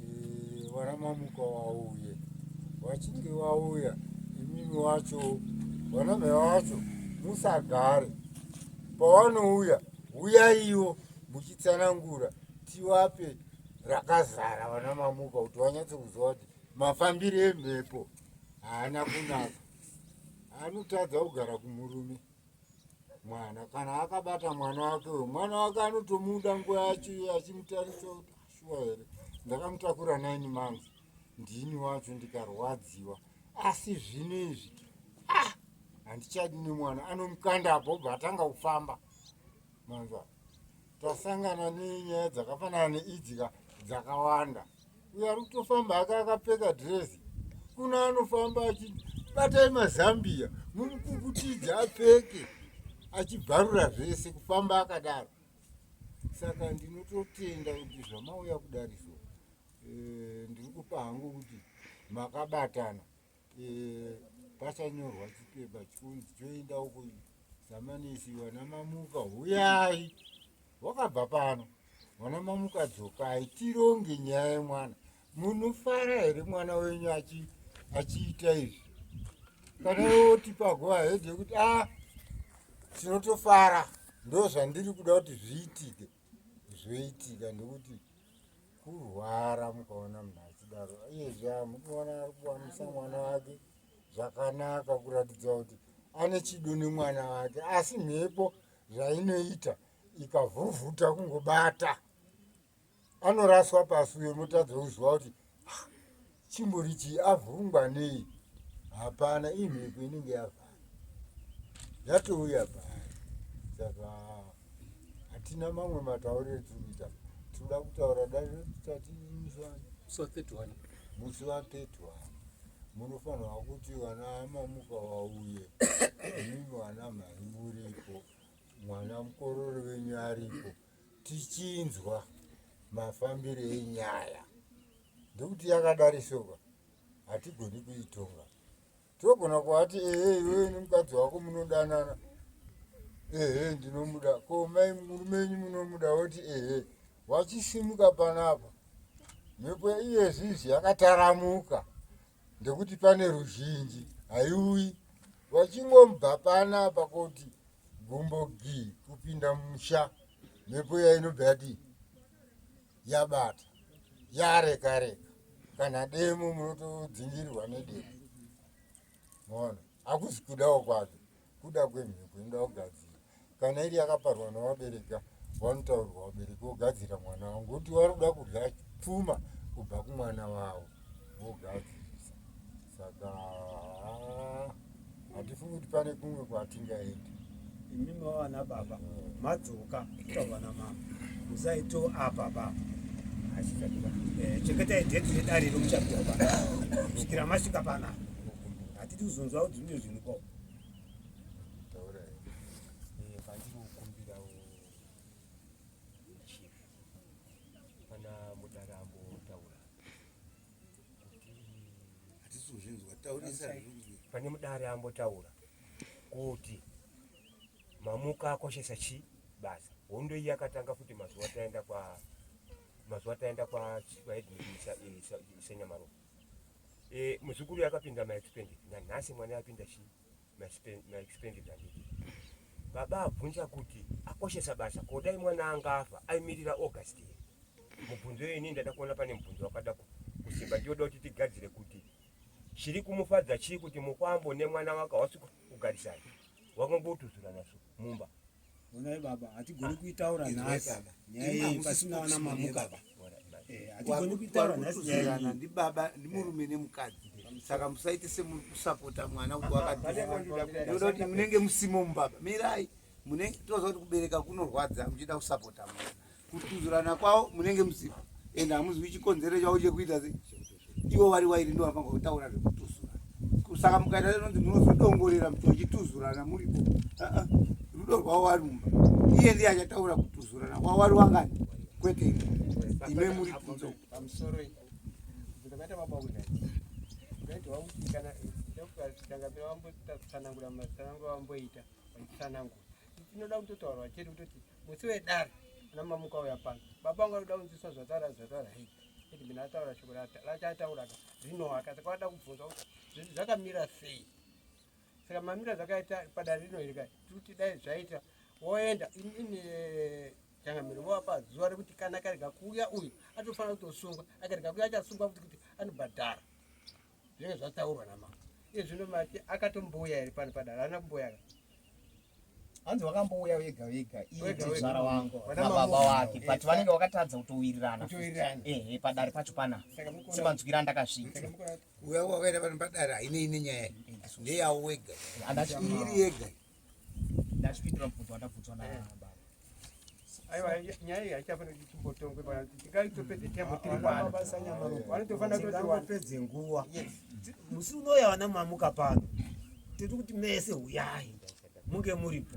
eh, vana mamuka wauye wachinge wauya imimi wacho vana mai wacho musagare pawanouya uyaiwo muchitsanangura tiwape rakazara vana mamuka kuti wanyatse kuziva kuti mafambiro emhepo haana kunaka anotadza kugara kumurume mwana kana akabata mwana wake uyo mwana wake anotomuda nguva yacho iyo achimutarisa kuti shuwa here ndakamutakura nine months ndini wacho ndikarwadziwa asi zvino izvi ah handichadi nemwana anomukanda apo obva atanga kufamba manzwa tasangana nenyaya dzakafanana neidzi ka dzakawanda uyo ari kutofamba hake akapfeka dhirezi kuna anofamba achibatai mazambiya mumukukutidze apfeke achibvarura zvese kufamba akadaro saka ndinototenda kuti zvamauya kudariso eh, ndiri kupa hangu kuti makabatana eh, pachanyorwa chipepa chikunzi choenda uko zamanisi vana mamuka huyai wakabva pano vana mamuka dzokai tironge nyaya yemwana munofara here mwana wenyu achiita izvi kana wotipa go ahead yekuti a ah, tinotofara ndo zvandiri kuda kuti zviitike zvoitika ndokuti kurwara mukaona munhu achidaro iyezve amukuona ari kuwamisa mwana wake zvakanaka kuratidza kuti ane chido nemwana wake asi mhepo zvainoita ikavhuvhuta kungobata anoraswa pasi uyo motadza kuziva kuti ah, chimbori chii avhurungwa nei hapana imhepo inenge yavhara yatouya paari saka hatina mamwe matauriro etiri kuita tinoda kutaura dai musi wa 31 musi wa 31 munofanirwa kuti vana mamuka vauye imimi vana mhai muripo mwana mukororo wenyu aripo tichinzwa mafambiro enyaya ndekuti yakadarisoka hatigoni kuitonga Togona kuvati ehe iwewe nemukadzi wako munodanana. Ehe ndinomuda. Ko mai murume wenyu munomuda woti ehe. Wachisimuka panapa. Mhepo iyezvizvi yakataramuka ndekuti pane ruzhinji haiuyi. Wachingobva panapa kuti gumbo gi kupinda musha mhepo iya inobva yadii yabata yareka reka kana demo munotodzingirirwa nedemo maona hakuzi kudawo kwake kuda kwemhepo inoda kugadzira kana iri yakaparwa navabereka vanotaurirwa vabereki vogadzira mwana wavo ngokuti vari kuda kudya pfuma kubva kumwana wavo vogadzirisa saka hatifungi kuti pane kumwe kwatingaenda imimi vavana baba madzoka kutaurwa namama musaito apa baba eh, chengetai dheti redare romuchapiwa pana kusvikira masvika pana hatidi kuzonzwa kuti zvine zvinhu ko. Pane mudare ambotaura kuti Mamuka akoshesa chi basa. Hondo iyi yakatanga futi mazuva taenda kwa mazuva taenda kwa kwa headman Senyamaropa. Eh muzukuru yakapinda ma expended nanhasi mwana yapinda chi ma expended handiti. Baba abvunza kuti akoshesa basa ko dai mwana anga afa aimirira August here? Mubvunzo ini ndada kuona pane mubvunzo wakada kusimba ndioda kuti tigadzire kuti chiri kumufadza chii kuti mukwambo nemwana wake hawasi kugarisana wakangotuzura naso mumba. Honai baba, hatigoni kuitaura nhasi nyaya iyi pasina vana mamuka ba. Eh, hatigoni kuitaura nhasi nyaya iyi. Ndibaba, ndimurume nemukadzi. Saka musaite semuri kusapota mwana kuti wakadii. Ndoda kuti munenge musimo mubaba. Mirai, munenge toziva kuti kubereka kunorwadza muchida kusapota mwana. Kutuzurana kwavo munenge musipo. Ende hamuzivi chikonzero chavo chekuita sei. Ivo vari wairi ndivo vanofanirwa kutaura zvekutuzura. Saka mukaita inonzi munozodongorera muchituzurana muripo. Ah, ah. Rudo rwavo vari mumba. Iye ndiye achataura kutuzurana kwavo vari wangani? Kwete imi. Ime muri kunze. Pamusoro ndakaita baba kudai. Ndaiti wakuti kana tangapira wambotsanangura matsanangura wamboita wachitsanangura. Tinoda kutotaurwa chete kutoti musi wedare ana mamuka uya pano baba vangu vanoda kunzwiswa zvataura zvataura hei iti mina ataura shoko rachataura ka rinowaka saka vada kubvunza kuti zvinhu zvakamira sei saka mamira zvakaita padare rino iri kai tikuti dai zvaita woenda ini changamire vovapa zuva rekuti kana akarega kuuya uyu atofanira kutosungwa akarega kuuya achasungwa kuti kuti anobhadhara zvinenge zvataurwa namama iye zvino mati akatombouya here pano padare haana kumbouya ka hanzi wakambouya wega wega iye tezvara wangu nababa wake but vanenge vakatadza kutowirirana ehe padare pacho pana semanzwira andakazviita uya wakaita pano padare hainei nenyaya ndeyawo wega iri yega ndachipindura mubvunzo wandabvunzwa nababa aiwa nyaya iyi haichafanira kuti timbotongwe pana kuti tingaitopedze tembo tiri pano vanotofanira kutoti wapedze nguva musi unouya vana mamuka pano tiri kuti mese huyai munge muripo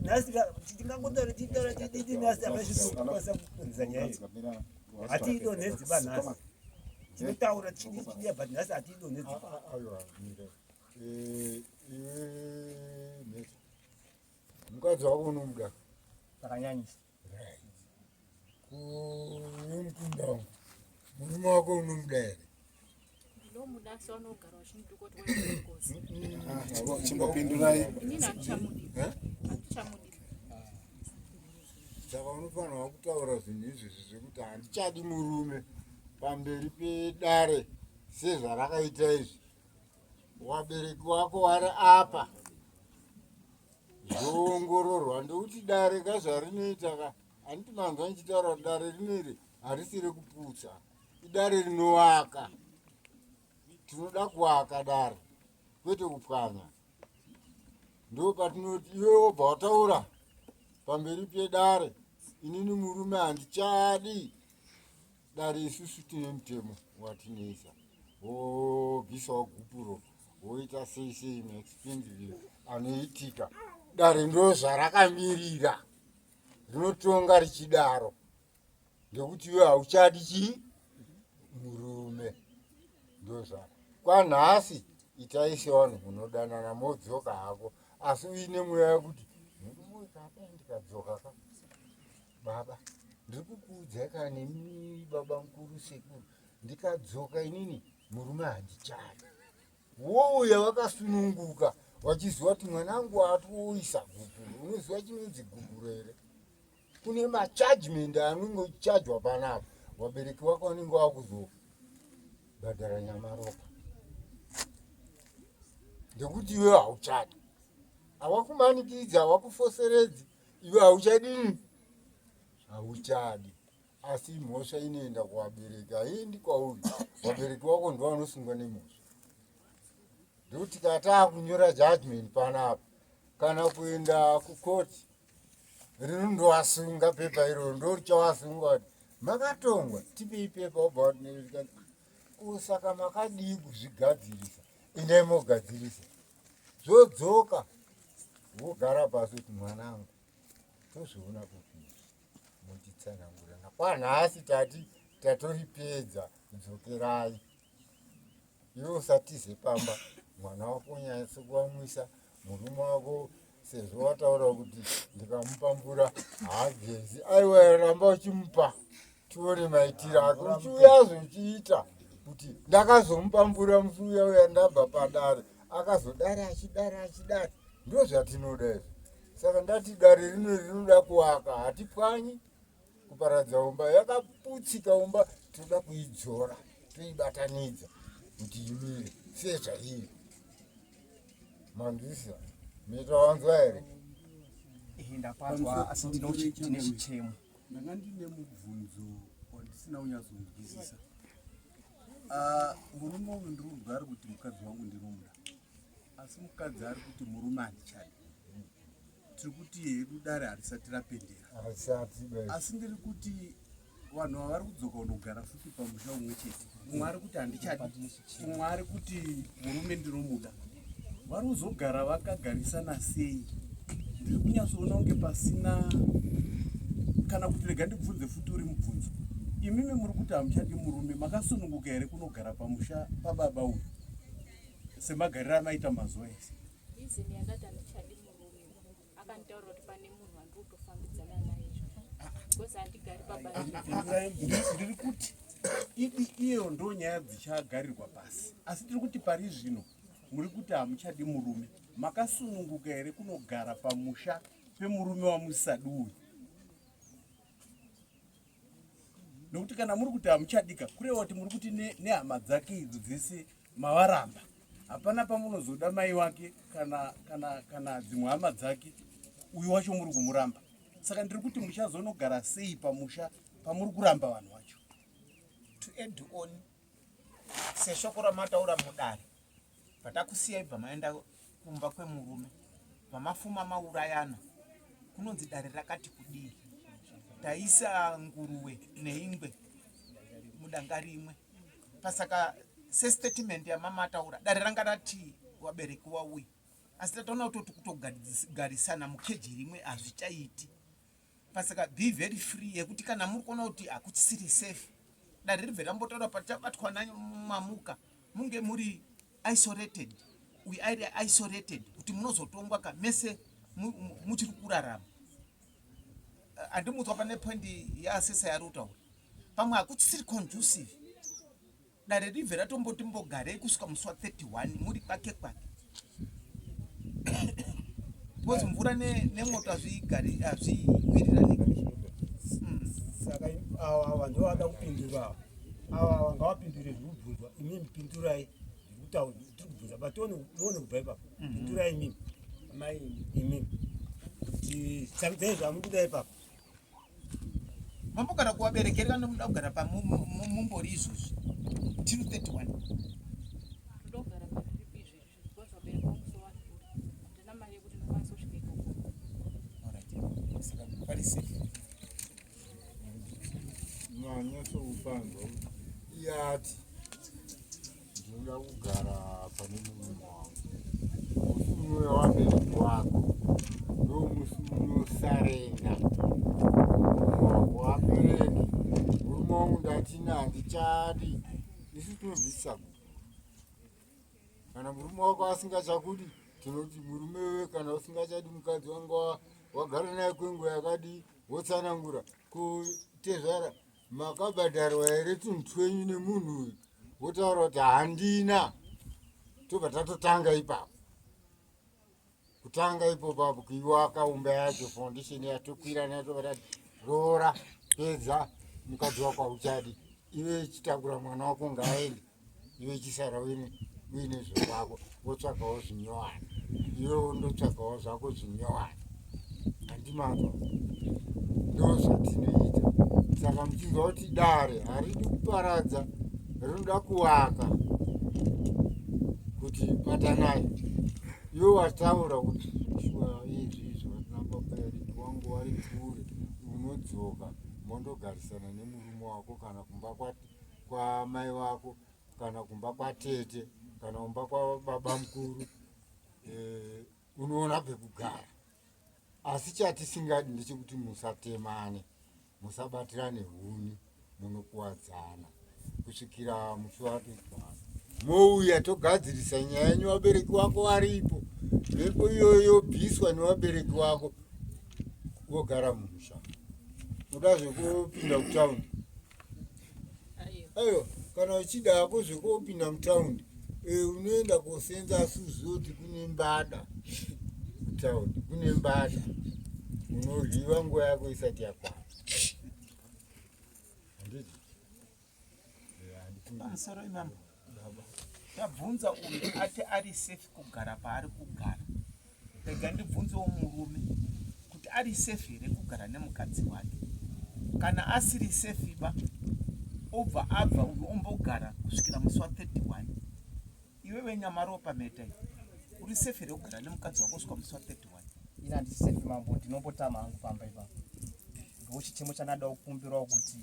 nhasi tingangotaura tichitaura tididi nhasi hapazvinokwanisa kukonza nyaya iyi hatiidonhedzi ba nhasi tinotaura chidi chidiya but nhasi hatiidonhedzi eh, mukadzi wako unomuda zvakanyanyisa kuve mukunda wangu murume wako unomuda here ndinomuda asi vanogara vachinituka kuti waingozi chimbopindurai inini handichamudi handichamudi saka unofanirwa kutaura zvinhu izvozvi zvekuti handichadi murume pamberi pedare sezvarakaita izvi wabereki wako wari apa zvoongororwa ndokuti dare ka zvarinoita ka handiti manzwa ndichitaura kuti dare rineri harisi rekuputsa idare rinovaka tinoda kuaka dare kwete kupwanya ndo patinoti iwe wobva wataura pamberi pedare inini murume handichadi Dare isusu tine mutemo watinoisa wobvisawo gupuro woita sei sei maexpensive anoitika dare ndo zvarakamirira rinotonga richidaro ngekuti iwe hauchadi chii murume ndozva kwanhasi itai sevanhu munodanana modzoka hako asi uine mweya wekuti murume uyu kadai ndikadzoka ka Baba, ndiri kukuudzai kana nemi baba mukuru sekuru, ndikadzoka inini murume handichadi. Wouya wakasununguka wachiziva kuti mwanangu atoisa gupuro. Unoziva chinonzi gupuro here? Kune machajment anenge uchachajwa panapa, wabereki wako vanenge wakuzobhadhara nyamaropa ndekuti iwe hauchadi, hawakumanikidzi, hawakufoseredzi iwe hauchadini hauchadi asi mhosva inoenda kuvabereki haiendi kwauri vabereki wako ndo vanosungwa nemhosva ndokuti kana taakunyora judgment panapa kana kuenda kukoti rinondovasunga pepa iroro ndorichavasunga kuti makatongwa tipei pepa wobva wati saka makadii kuzvigadzirisa endai mogadzirisa zvodzoka wogara pasi kuti mwanangu tozviona kupi muchitsanangurana kwanhasi tati tatoripedza dzokerai Iwe usatize pamba, mwana wako unyanyise kuvamwisa, murume wako sezvo wataura kuti ndikamupa mvura haagezi. Aiwa, ramba uchimupa tione maitiro ake, uchiuyazve uchiita kuti ndakazomupa mvura musi uya uya ndabva padare, akazodare achidare achidare. Ndozvatinoda izvi. Saka ndati dare rino rinoda kuwaka, hatipwanyi kuparadza umba yakaputsika umba tinoda kuidzora toibatanidza kuti imire sezvairi manzwisisa meta wanzwa here ndapanzwa asi ndine chichemo ndanga ndine mubvunzo wandisina kunyatsonzwisisa ah, murume uyu ndiri kunzwa ari kuti mukadzi wangu ndinomuda asi mukadzi ari kuti murume handichadi tiri kuti hedu dare harisati rapendera asi ndiri kuti vanhu ava vari kudzoka kunogara futi pamusha umwe chete umwe ari kuti handichadi umwe ari kuti murume ndinomuda vari kuzogara vakagarisana sei ndiri kunyatsoona kunge pasina kana kuti rega ndibvunze futi uri mubvunzo imimi muri kuti hamuchadi murume makasununguka here kunogara pamusha pababa uyu semagariro amaita mazuva ese Reason yandati handichadi murume akanditaurira kuti pane munhu wandiri kutofambidzana naye because handigari pabasa. Ndiri kuti idi iyo ndo nyaya dzichagarirwa pasi asi tiri kuti pari zvino muri kuti hamuchadi murume makasununguka here kunogara pamusha pemurume wamusisadi uyu nokuti kana muri kuti hamuchadika kureva kuti muri kuti nehama dzake idzo dzese mavaramba hapana pamunozoda mai wake kana kana kana dzimwe hama dzake uyu wacho muri kumuramba saka ndiri kuti muchazonogara sei pamusha pamuri kuramba vanhu vacho to add on seshoko ramataura mudare patakusiyai bva maenda kumba kwemurume vamafuma maurayana kunonzi dare rakati kudii taisa nguruwe neingwe mudanga rimwe pasaka sestatement yamama ataura dare ranga rati wabereki wauya asi tatoona kutoti kutogarisana mukeji rimwe hazvichaiti pasaka be very free yekuti kana muri kuona kuti hakuchisiri safe dare ribve rambotaura patichabatwa namamuka munge muri isolated we are isolated kuti munozotongwa ka mese muchiri kurarama andimutswa pane point yaasesa yari kutaura pamwe hakuchisiri conducive dare ribve ratomboti mbogarei kusvika musi wa 31 muri kwake kwake because mvura nemoto hazvigari hazviwirirani hmm. saka awa awa ndo vada kupindura awa awa ngavapindure zviri kubvunzwa imi pindurai zviri tiri kubvunza but muone kubva ipapo mhm. pindurai imimi amai imimi kuti sarudzai zvamuri kuda ipapo Mambogara kuvaberekeri kana munoda kugara pamumbori izvozvi till 31. Ndogara patiripo izvezvi because vabereki vangu so vari kure handina mari yekuti ndokwanisa kusvika ikoko. Alright. Saka pari safe. Manyatsokupanzwa yati Ndinoda kugara pane murume wangu. Musi unouya wabereki wako ndomusi unosarenda murume wako wabereki. Murume wangu ndatina handichadi. Isu tinobvisa kupi? Kana murume wako asingachakudi tinoti murume wewe kana usingachadi mukadzi wangu wagara naye kwenguva yakadii wotsanangura kutezvara makabhadharwa here tunhu twenyu nemunhu uyu wotaura kuti handina tobva tatotanga ipapo kutanga ipopo apo kuiwaka umba yacho foundation yatokwira nayo tobva tati roora pedza mukadzi wako hauchadi iwe chitakura mwana wako ngaaende iwe chisara uine uine zvekwako wotsvagawo zvinyowani iwe wondotsvagawo zvako zvinyowani handimanzwa ndo zvatinoita saka muchinzwa kuti dare haridi kuparadza rinoda kuwaka kuti batanai iwe wataura kuti shuwa izvi izvi vatinamba peri wangu wari kure unodzoka mondogarisana nemurume wako kana kumba kwati kwamai vako kana kumba kwatete kana kumba kwababa mukuru eh, unoona pekugara asi chatisingadi ndechekuti musatemane musabatirane huni munokuwadzana kusvikira musi wapekwana. Mouya togadzirisa nyaya yenyu vabereki wako varipo. Mhepo iyoyo yobviswa nevabereki wako wogara mumusha. Uda zvekupinda kutaundi? Aiwa, kana uchida hako zvekopinda mutaundi eh, unoenda kosenza asi uzive kuti kune mbada kutaundi, kune mbada unoryiwa nguva yako isati yakwana. Handiti? Eh, Pamusoro imambo tabvunza uyu ati ari safe kugara paari kugara. Rega ndibvunzewo murume kuti ari safe here kugara nemukadzi wake. Kana asiri safe ba obva abva uyu ombogara kusvikira musi wa 31. Iwewe Nyamaropa mheta iyi uri safe here kugara nemukadzi wako kusvika musi wa 31? Ini handisi safe mambo, ndinombotama hangu pamba ipapo. Ndochichemo chandada kukumbirawo kuti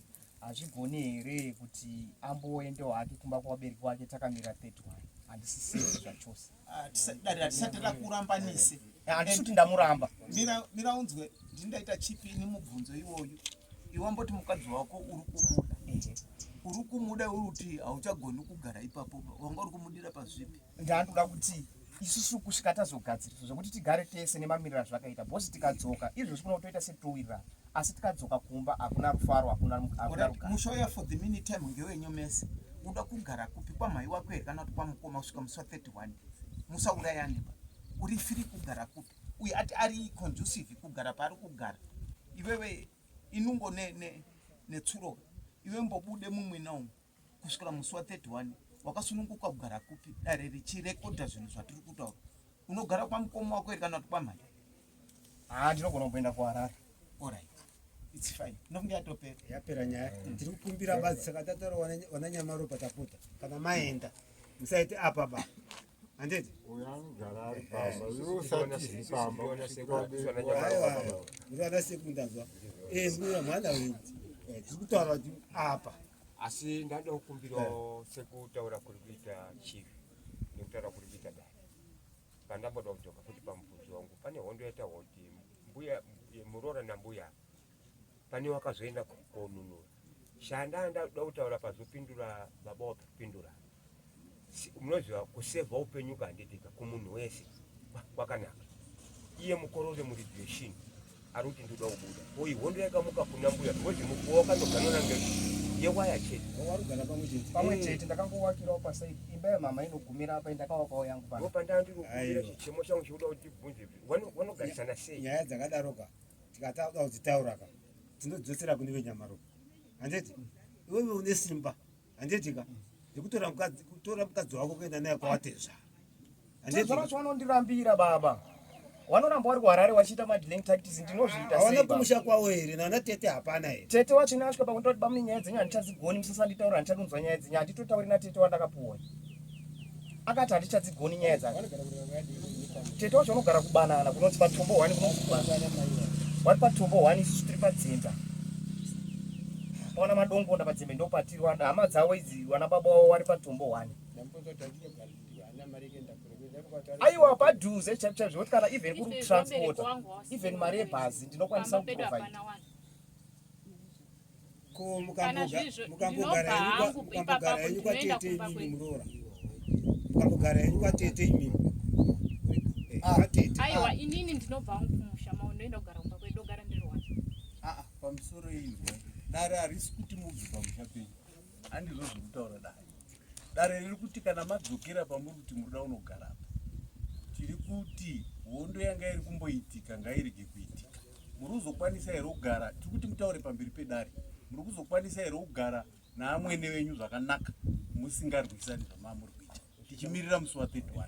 Hazvigoni here kuti amboendewo hake kumba kwavabereki wake takamira 31 handisi safe zvachose. Ah, dare hatisati rakurambanise. Eh, handisi kuti ndamuramba. Mira mira unzwe ndindaita chipi ini mubvunzo iwoyu. Iwe wamboti mukadzi wako uri kumuda. Uri kumuda uri kuti hauchagoni kugara ipapo wanga uri kumudira pazvipi? Ndandoda kuti isusu kusvika tazogadziriswa zvekuti tigare tese nemamiriro azvakaita bhosi tikadzoka izvozvi kuno kutoita setowirirana asi tikadzoka kumba hakuna rufaro hakuna hakuna rugare. Musha uya for the mean time ngewenyu mese uda kugara kupi kwamhai wako here kana kuti kwamukoma kusvika musi wa 31 musaurayane ba uri free kugara kupi uye ati ari conducive kugara paari kugara iwewe inungo netsuro ne, ne iwe mbobude mumwina umu kusvikira musi wa 31 wakasununguka kugara kupi dare richirekodha zvinhu zvatiri kutaura unogara kwamukoma wako here kana kuti kwamhai haa ndinogona kumboenda kuharare orit its fine nokunge yatopera yapera nyaya tiri kukumbira bazi saka tataura wananyamaropa tapota kana maenda musaite apa ba handiti uyo anogara ari pamba iwe usatizi pamba uri sekundazwa eh, mbuya mwana wedu eh, tiri kutaura kuti apa Asi ndada kukumbirawo sekutaura kuri kuita chief nekutaura kuri kuita dare. Pandamboda kudzoka futi pamubvunzo wangu pane hondo yataurwa kuti mbuya muroora nambuya pane wakazoenda konunura. Shanda ndada kutaura pazopindura baba wapindura. Munoziva kusevha upenyu kanditika kumunhu wese kwakanaka. Iye mukorore muridzi weshinhi ari kuti ndoda kubuda ko ihondo yakamuka kuna mbuya because mukuwo wakandoganana nge yewaya chete warugara pamwe chete pamwe chete ndakangowakirawo pasaidi imba yamama inogumira apa indakawakawo yangu pano ndopandanga ndiri kukumbira chichemo changu chekuda kuti tibvunze vanogarisana sei nyaya dzakadaroka tikatauda kudzitaura ka tinodzosera kune venyamaropa handiti iwewe une simba handiti ka ndikutora mukadzi kutora mukadzi wako kuenda naye kwawatezvara Tezvara vacho vanondirambira baba. Vanoramba vari kuHarare vachiita madelaying tactics ndinozviita sei? Hawana kumusha kwavo here nana tete hapana here? Tete wacho ini asvika pakuti kuti bamune nyaya dzenyu handichadzigoni musasanditaura handichadonzwa nyaya dzenyu handitotauri natete wandakapuwa. Akati handichadzigoni nyaya dzacho. Tete wacho vanogara kubanana kunonzi patombo one kunonzi kubanana. Wari patombo one isusu tiri padzinza. Paona madongonda padzimbe ndopatiri hama dzavo idzi vana baba wavo wari patombo one. Aiwa padhuze chaipo chaipo zvekuti kana even kuri kutransporta even mari yebhazi ndinokwanisa kuprovide. Ko mukambogara henyu kwatete imimi muroora mukambogara henyu kwatete imimi eh, kwatete aiwa inini ndinobva hangu kumusha mao ndoenda kugara kumba kwedu ndogara ndiri wani aa pamusoro inzwa dare harisi kuti mubve pamusha penyu handizvo zviri kutaura dare Dare riri kuti kana madzokera pamuri kuti muri kuda kunogara apa, tiri kuti hondo yanga iri kumboitika ngairege kuitika. Muri kuzokwanisa here kugara, tiri kuti mutaure pamberi pedare, muri kuzokwanisa here kugara naamwene venyu zvakanaka musingarwisani zvamamuri kuita tichimirira musi wa 31?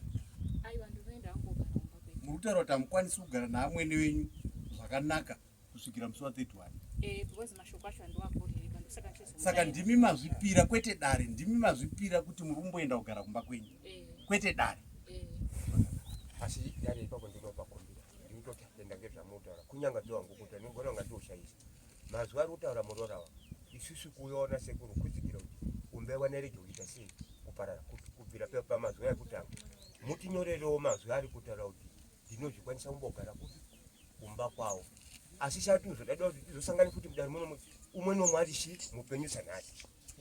Aiwa, ndinoenda hangu kugara kumba kwedu. Muri kutaura kuti hamukwanisi kugara naamwene venyu zvakanaka kusvikira musi wa 31 eh, because mashoko acho andiwakuriri ndosaka saka ndimi mazvipira kwete dare ndimi mazvipira kuti muri kumboenda kugara kumba kwenyu eh. kwete dare eh. asi dare ipapo ndinopakumbira ndinototenda ngezvamutaura kunyanga dzowangu kuti ndinogona kunga ndoshaisa mazuva ari kutaura muroora wangu isusu kuiona sekuru kudzikira kuti umbewa nerege kuita sei kuparara kubvira pamazuva ekutanga mutinyorerewo mazuva ari kutaura kuti ndinozvikwanisa kumbogara kupi kumba kwavo asi chatozodada kuti tizosangane futi mudare muno umwe nomwe ari shi mupenyu sanhasi.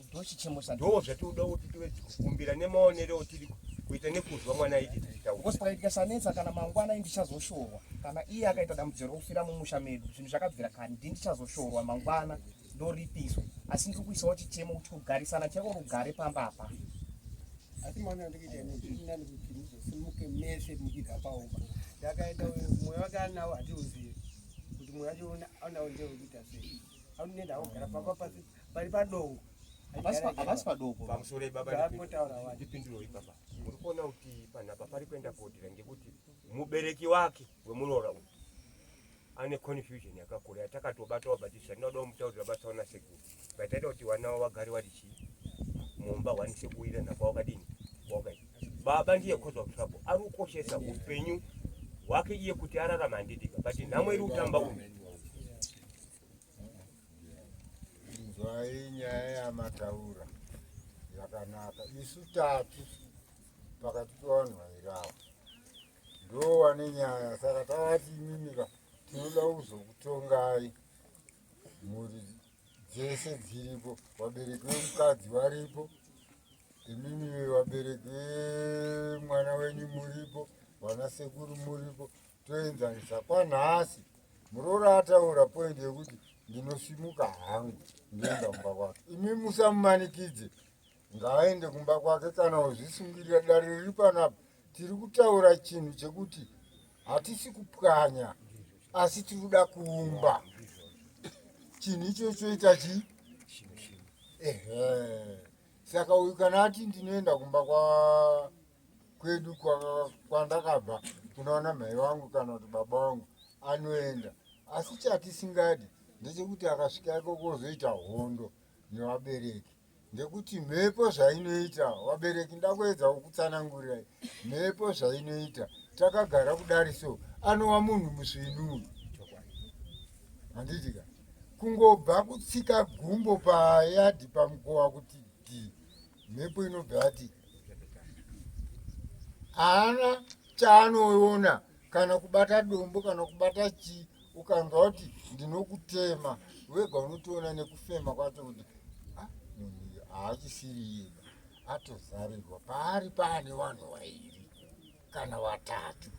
Ndochichemo cha ndo zvatinoda kuti tive tikukumbira nemaonero otiri kuita nekuzwa mwana aiti tichitaura. Because pakaitika chanetsa kana mangwana ini ndichazoshorwa kana iye akaita dambudziko rekufira mumusha medu zvinhu zvakabvira kare ndini ndichazoshorwa mangwana ndoripiswa asi ndiri kuisawo chichemo kuti kugarisana chaiko rugare pamba apa. Asi maonero andikuita ini zviri nani kuti muzosimuke mese muchibva paumba. Ndakaenda mwoyo wake anawo hatiuzivi kuti mwoyo wacho anawo ndewekuita sei. Anoenda akugara pamba pasi pari padongo. Havasi padoko. Pamusoro baba ndipinduroi baba. Muri kuona kuti panapa pari kuenda kodira ngekuti mubereki wake wemuroora uyu ane confusion yakakura yatakatobatawo but zvatinoda kumutaurira basa wana sekuru but taida kuti vana vavo vagare vari chii mumba wanise kuwirirana kwawakadini kwawakaita baba ndiye cause of trouble ari kukoshesa upenyu hwake iye kuti ararama handitika but nhamo iri kutamba uyu Inzwai nyaya yamataura yakanaka. Isu tatu pakati pevanhu vairi ava ndo wane nyaya, saka tavati imimika tinoda kuzokutongai mhuri dzese dziripo, vabereki vemukadzi varipo, imimi vabereki vemwana wenyu muripo, vana sekuru muripo, toenzanisa kwanhasi Muroora ataura point yekuti ndinosimuka hangu ndoenda kumba kwake. Imi musamumanikidze, ngaaende kumba kwake kana uzvisungirira. Dare riri panapa tiri kutaura chinhu chekuti hatisi kupwanya asi tiri kuda kuumba chinhu icho choita chii? Ehe, saka uyu kana ati ndinoenda kumba kwa kwedu kwandakabva kunoona mhai vangu kana kuti baba vangu anoenda asi chatisingadi ndechekuti akasvika ikoko ozoita hondo nevabereki ndekuti mhepo zvainoita vabereki ndakuedza kukutsanangurirai mhepo zvainoita takagara kudari so anova munhu musvinu uyu handiti ka kungobva kutsika gumbo payadhi pamukova kuti dhi mhepo inobva yati haana chaanoona kana kubata dombo kana kubata chii ukanzwa kuti ndinokutema wega unotoona nekufema kwacho kuti ah, munhu uyu haachisiri iyeba atozarirwa paari paane vanhu vairi kana vatatu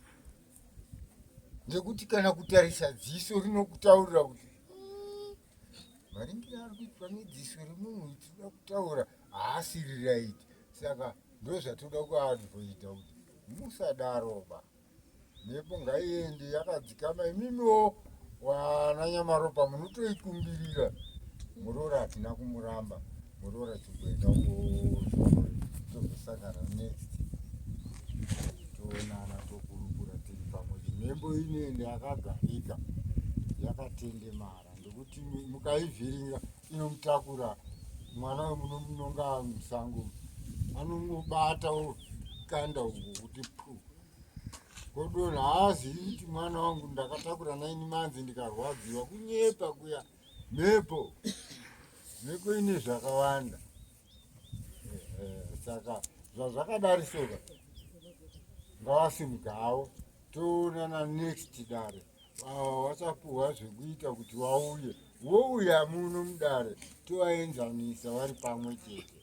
nekuti kana kutarisa dziso rinokutaurira kuti hmm, maringiro ari kuitwa nedziso remunhu tinoda kutaura haasiri raiti saka ndozvatoda kuadvoita kuti musadaroba mhepo ngaiende yakadzikama imimiwo wana nyamaropa munotoikumbirira muroora hatina kumuramba muroora chimboenda tozosangana next toonana tokurukura tiri pamwe mhembo inoenda yakagarika yakatendemara ndokuti mukaivhiringa inomutakura mwana wemunomunonga musango anongobata okanda uko kuti pu kodonha haazivi kuti mwana wangu ndakatakura naini manzi ndikarwadziwa kunyepa kuya mhepo mhepo ine zvakawanda saka zvazvakadarisoka ngavasimuka havo toonana next dare ava vachapuhwa zvekuita kuti vauye vouya muno mudare tovaenzanisa vari pamwe chete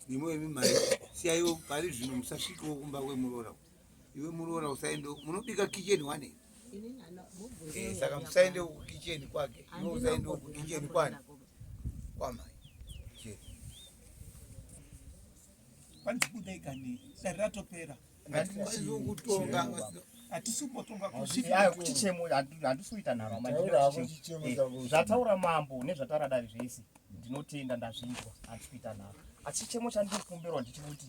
Imwe imi mari siyaiwo pari zvino musasvikewo kumba kwemuroora iwe muroora usaende munobika kitchen wane eh, saka musaende kukicheni kwake iwe usaende kukicheni kwani kwamai chete kwanzi budai kani dare ratopera chichemo handisi kuita nharo zvataura mambo nezvataura dare zvese ndinotenda ndazvinzwa handisi kuita nharo asi chichemo chandiri kukumbirwa ndichikuti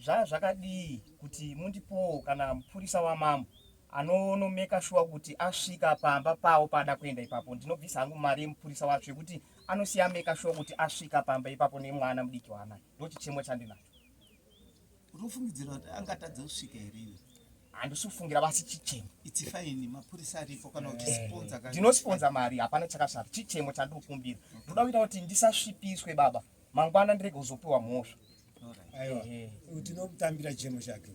zvaya zvakadii kuti mundipowo kana mupurisa wamambo anonomeka shuwa kuti asvika pamba pawo paada kuenda ipapo ndinobvisa hangu mari yemupurisa wacho yekuti anosiya ameka shuwa kuti asvika pamba ipapo nemwana mudiki waanaye ndochichemo chandinacho Unofungidzira kuti angatadza kusvika here iwe? Handisi kufungira basi chichemo. It's fine, mapurisa aripo kana kuti eh, sponsor kana. Ndinosponza mari, hapana chakashata. Chichemo chandiri kukumbira. Ndoda kuita kuti ndisasvipiswe baba. Mangwana ndirege kuzopiwa mhosva. Aiwa. Eh. Tinomutambira chichemo chake.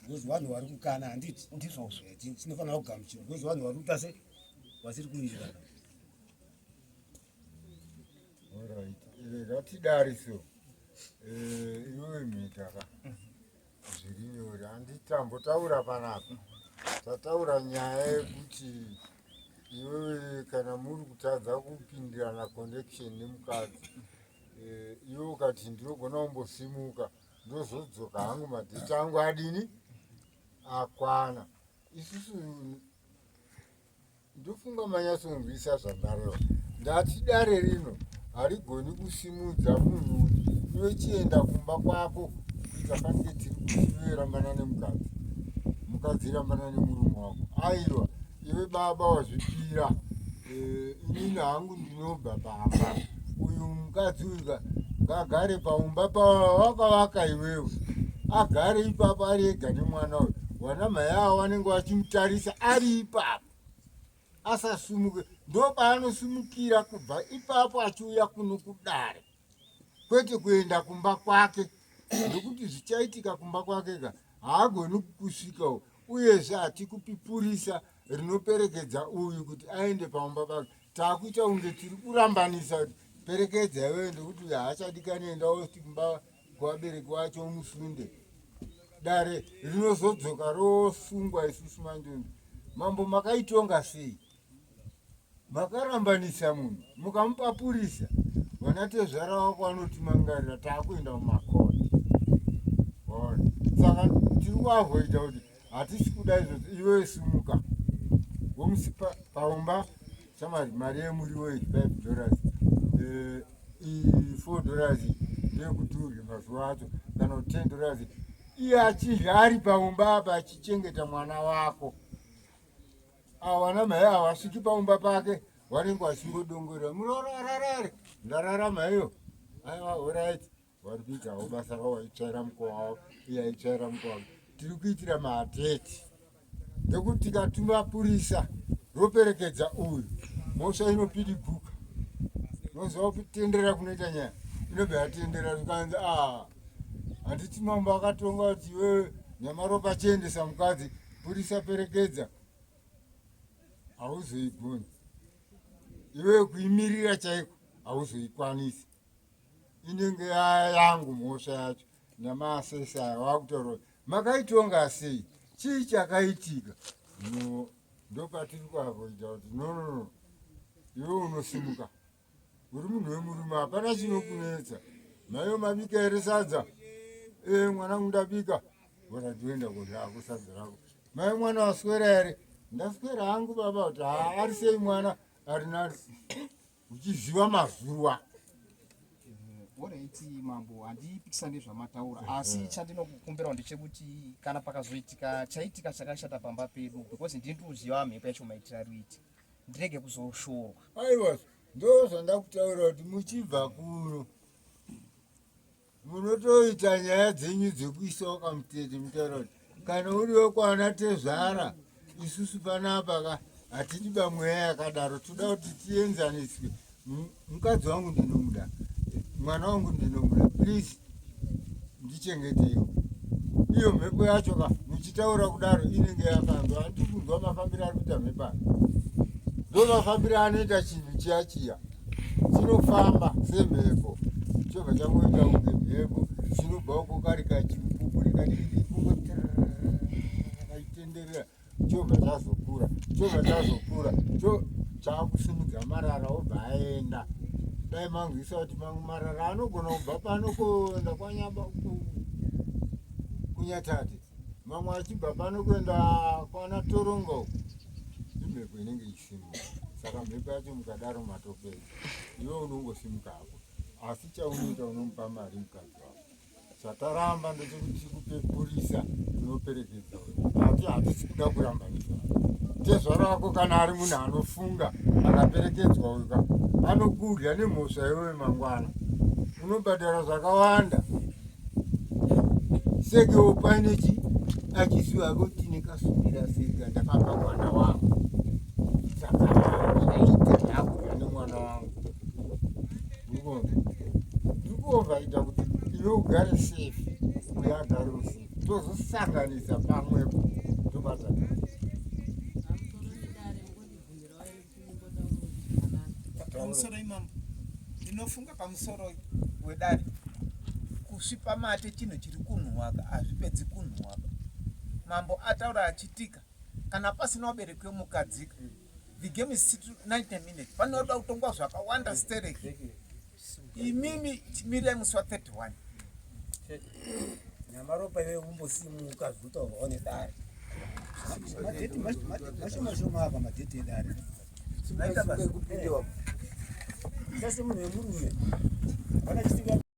Because vanhu vari kukana handiti? Ndizvozvo. Eh, tinofanira kugamuchira because vanhu vari kuita se vasiri kuwirirana. Alright. Rega Zvatidari so eh, iwewe mhita ka zviri nyore handitambotaura panapa tataura nyaya yekuti iwewe kana muri kutadza kupindirana connection nemukadzi eh, iwe ukati ndinogona kumbosimuka ndozodzoka hangu madheti angu adini akwana isusu Ndofunga manyatsonzwisa zvandareva. Ndati dare rino harigoni kusimudza munhu iwe chienda kumba kwako kuita fanike tiri kuti iwe rambana nemukadzi mukadzi rambana nemurume wako aiwa iwe baba wazvipira eh, inini hangu ndinobva pamba uyu mukadzi uyu ka ngagare paumba pawakavaka iwewe agare ipapo ari ega nemwana uyu wana mhai avo vanenge vachimutarisa ari ipapo asasumuke ndopaanosumukira kubva ipapo achiuya kuno kudare kwete kuenda kumba kwake nekuti zvichaitika kumba kwake ka haagoni kukusvikawo uyezve hatikupipurisa rinoperekedza uyu kuti aende paumba pake takuita kunge tiri kurambanisa kuti perekedza iwewe nekuti uyu haachadikani enda oti kumba kuvabereki wacho umusunde dare rinozodzoka rosungwa isusu manjundu mambo makaitonga sei makarambanisa munhu mukamupapurisa vanatezvara wako vanotimangarira taakuenda mumakoti saka tiri kuavoida kuti hatisi kuda izvozvo iwe simuka womusipa paumba shamari mari yemuriwo iyi 5 dollars eh, iyi 4 dollars ndeyekuti udye mazuva acho kana kuti 10 dollars iye achidya ari paumba apa achichengeta mwana wako awana mhai havasviki paumba pake vanenge vachingodongorera munorararare ndararama iyo aiwa orit vari kuitawo basa ravo vaitsvaira mukowa wavo iye aitsvaira mukowa wake tiri kuitira mahateti nekuti tikatuma purisa roperekedza uyu mhosva inopidiguka noziva kutenderera kunoita nyaya inobva yatenderera zvikanzi a ah, handiti mambo akatonga kuti iwewe nyamaropa chiendesa mukadzi purisa perekedza hauzoigoni iwewe kuimirira chaiko hauzoikwanisi inenge yangu mhosva yacho namaasesa aya wakutaura makaitonga sei chii chakaitika no ndopatiri kuavoida kuti nonono iwe unosimuka uri munhu wemurume hapana chinokunetsa maiyo mabika here sadza e mwanangu ndabika ora toenda kudya ako sadza rako mai mwana waswera here ndaswera hangu baba kuti haa ari sei mwana ari nani uchiziva mazuva Horaiti mambo, handipikisani nezvamataura asi chandinokukumbirawo ndechekuti kana pakazoitika chaitika chakashata pamba pedu because ndini ndikuziva mhepo yacho maitiro ari kuita ndirege kuzoshorwa. Aiwa, ndo zvandakutaura kuti muchibva kuno munotoita nyaya dzenyu dzekuisawo kamutete mutaura kuti kana uriwo kwana tezvara isusu panapa ka hatidi bamweya yakadaro toda kuti tienzaniswe mukadzi wangu ndinomuda mwana wangu ndinomuda please ndichengeteiwo iyo mhepo yacho ka muchitaura kudaro inenge yakanzwa handiri kunzwa mafambiro ari kuita mhepo aya ndo mafambiro anoita chinhu chiya chiya chinofamba semhepo chobva changoita kunge mhepo chinobva uko kari kachipupuri kadiki kachitenderera chobva chazokura chobva chazokura chakusimudza marara obva aenda dai manzwisa kuti mamwe marara anogona kubva pano kuenda kwanyaba kunyatate mamwe achibva pano kuenda kwana toronga uko imhepo inenge ichisimuka saka mhepo yacho mukadaro matopedza iwe unongosimuka hako asi chaunoita unomupa mari mukadzi wako chataramba ndechekuti tikupe purisa rinoperekedza ati hatisi kuda kurambanisa tezvara wako kana ari munhu anofunga akaperekedzwa uka anokudya nemhosva iwewe mangwana unobhadhara zvakawanda sekewo paine chi achiziva kuti nekasukira seka ndakapa mwana wangu saka zvaita ndakudya nemwana wangu ndikuovaita kuti iwe ugare safe uye agare usafe tozosanganisa pamwepo tobatana pamusoro imambo ndinofunga pamusoro. Wedare, kusvipa mate chinhu chiri kunhuwaka hazvipedzi kunhuwaka. Mambo ataura achitika kana pasina vabereki vemukadzika the game is 90 minutes panoda kutongwa zvakawanda stereki imimi chimirai musi wa 31 Nyamaropa iwe umbosimuka zvinotaurwawo nedare. Madheti mashoma shoma apa madheti edare. Sasi munhu wemurume. Hapana chisinga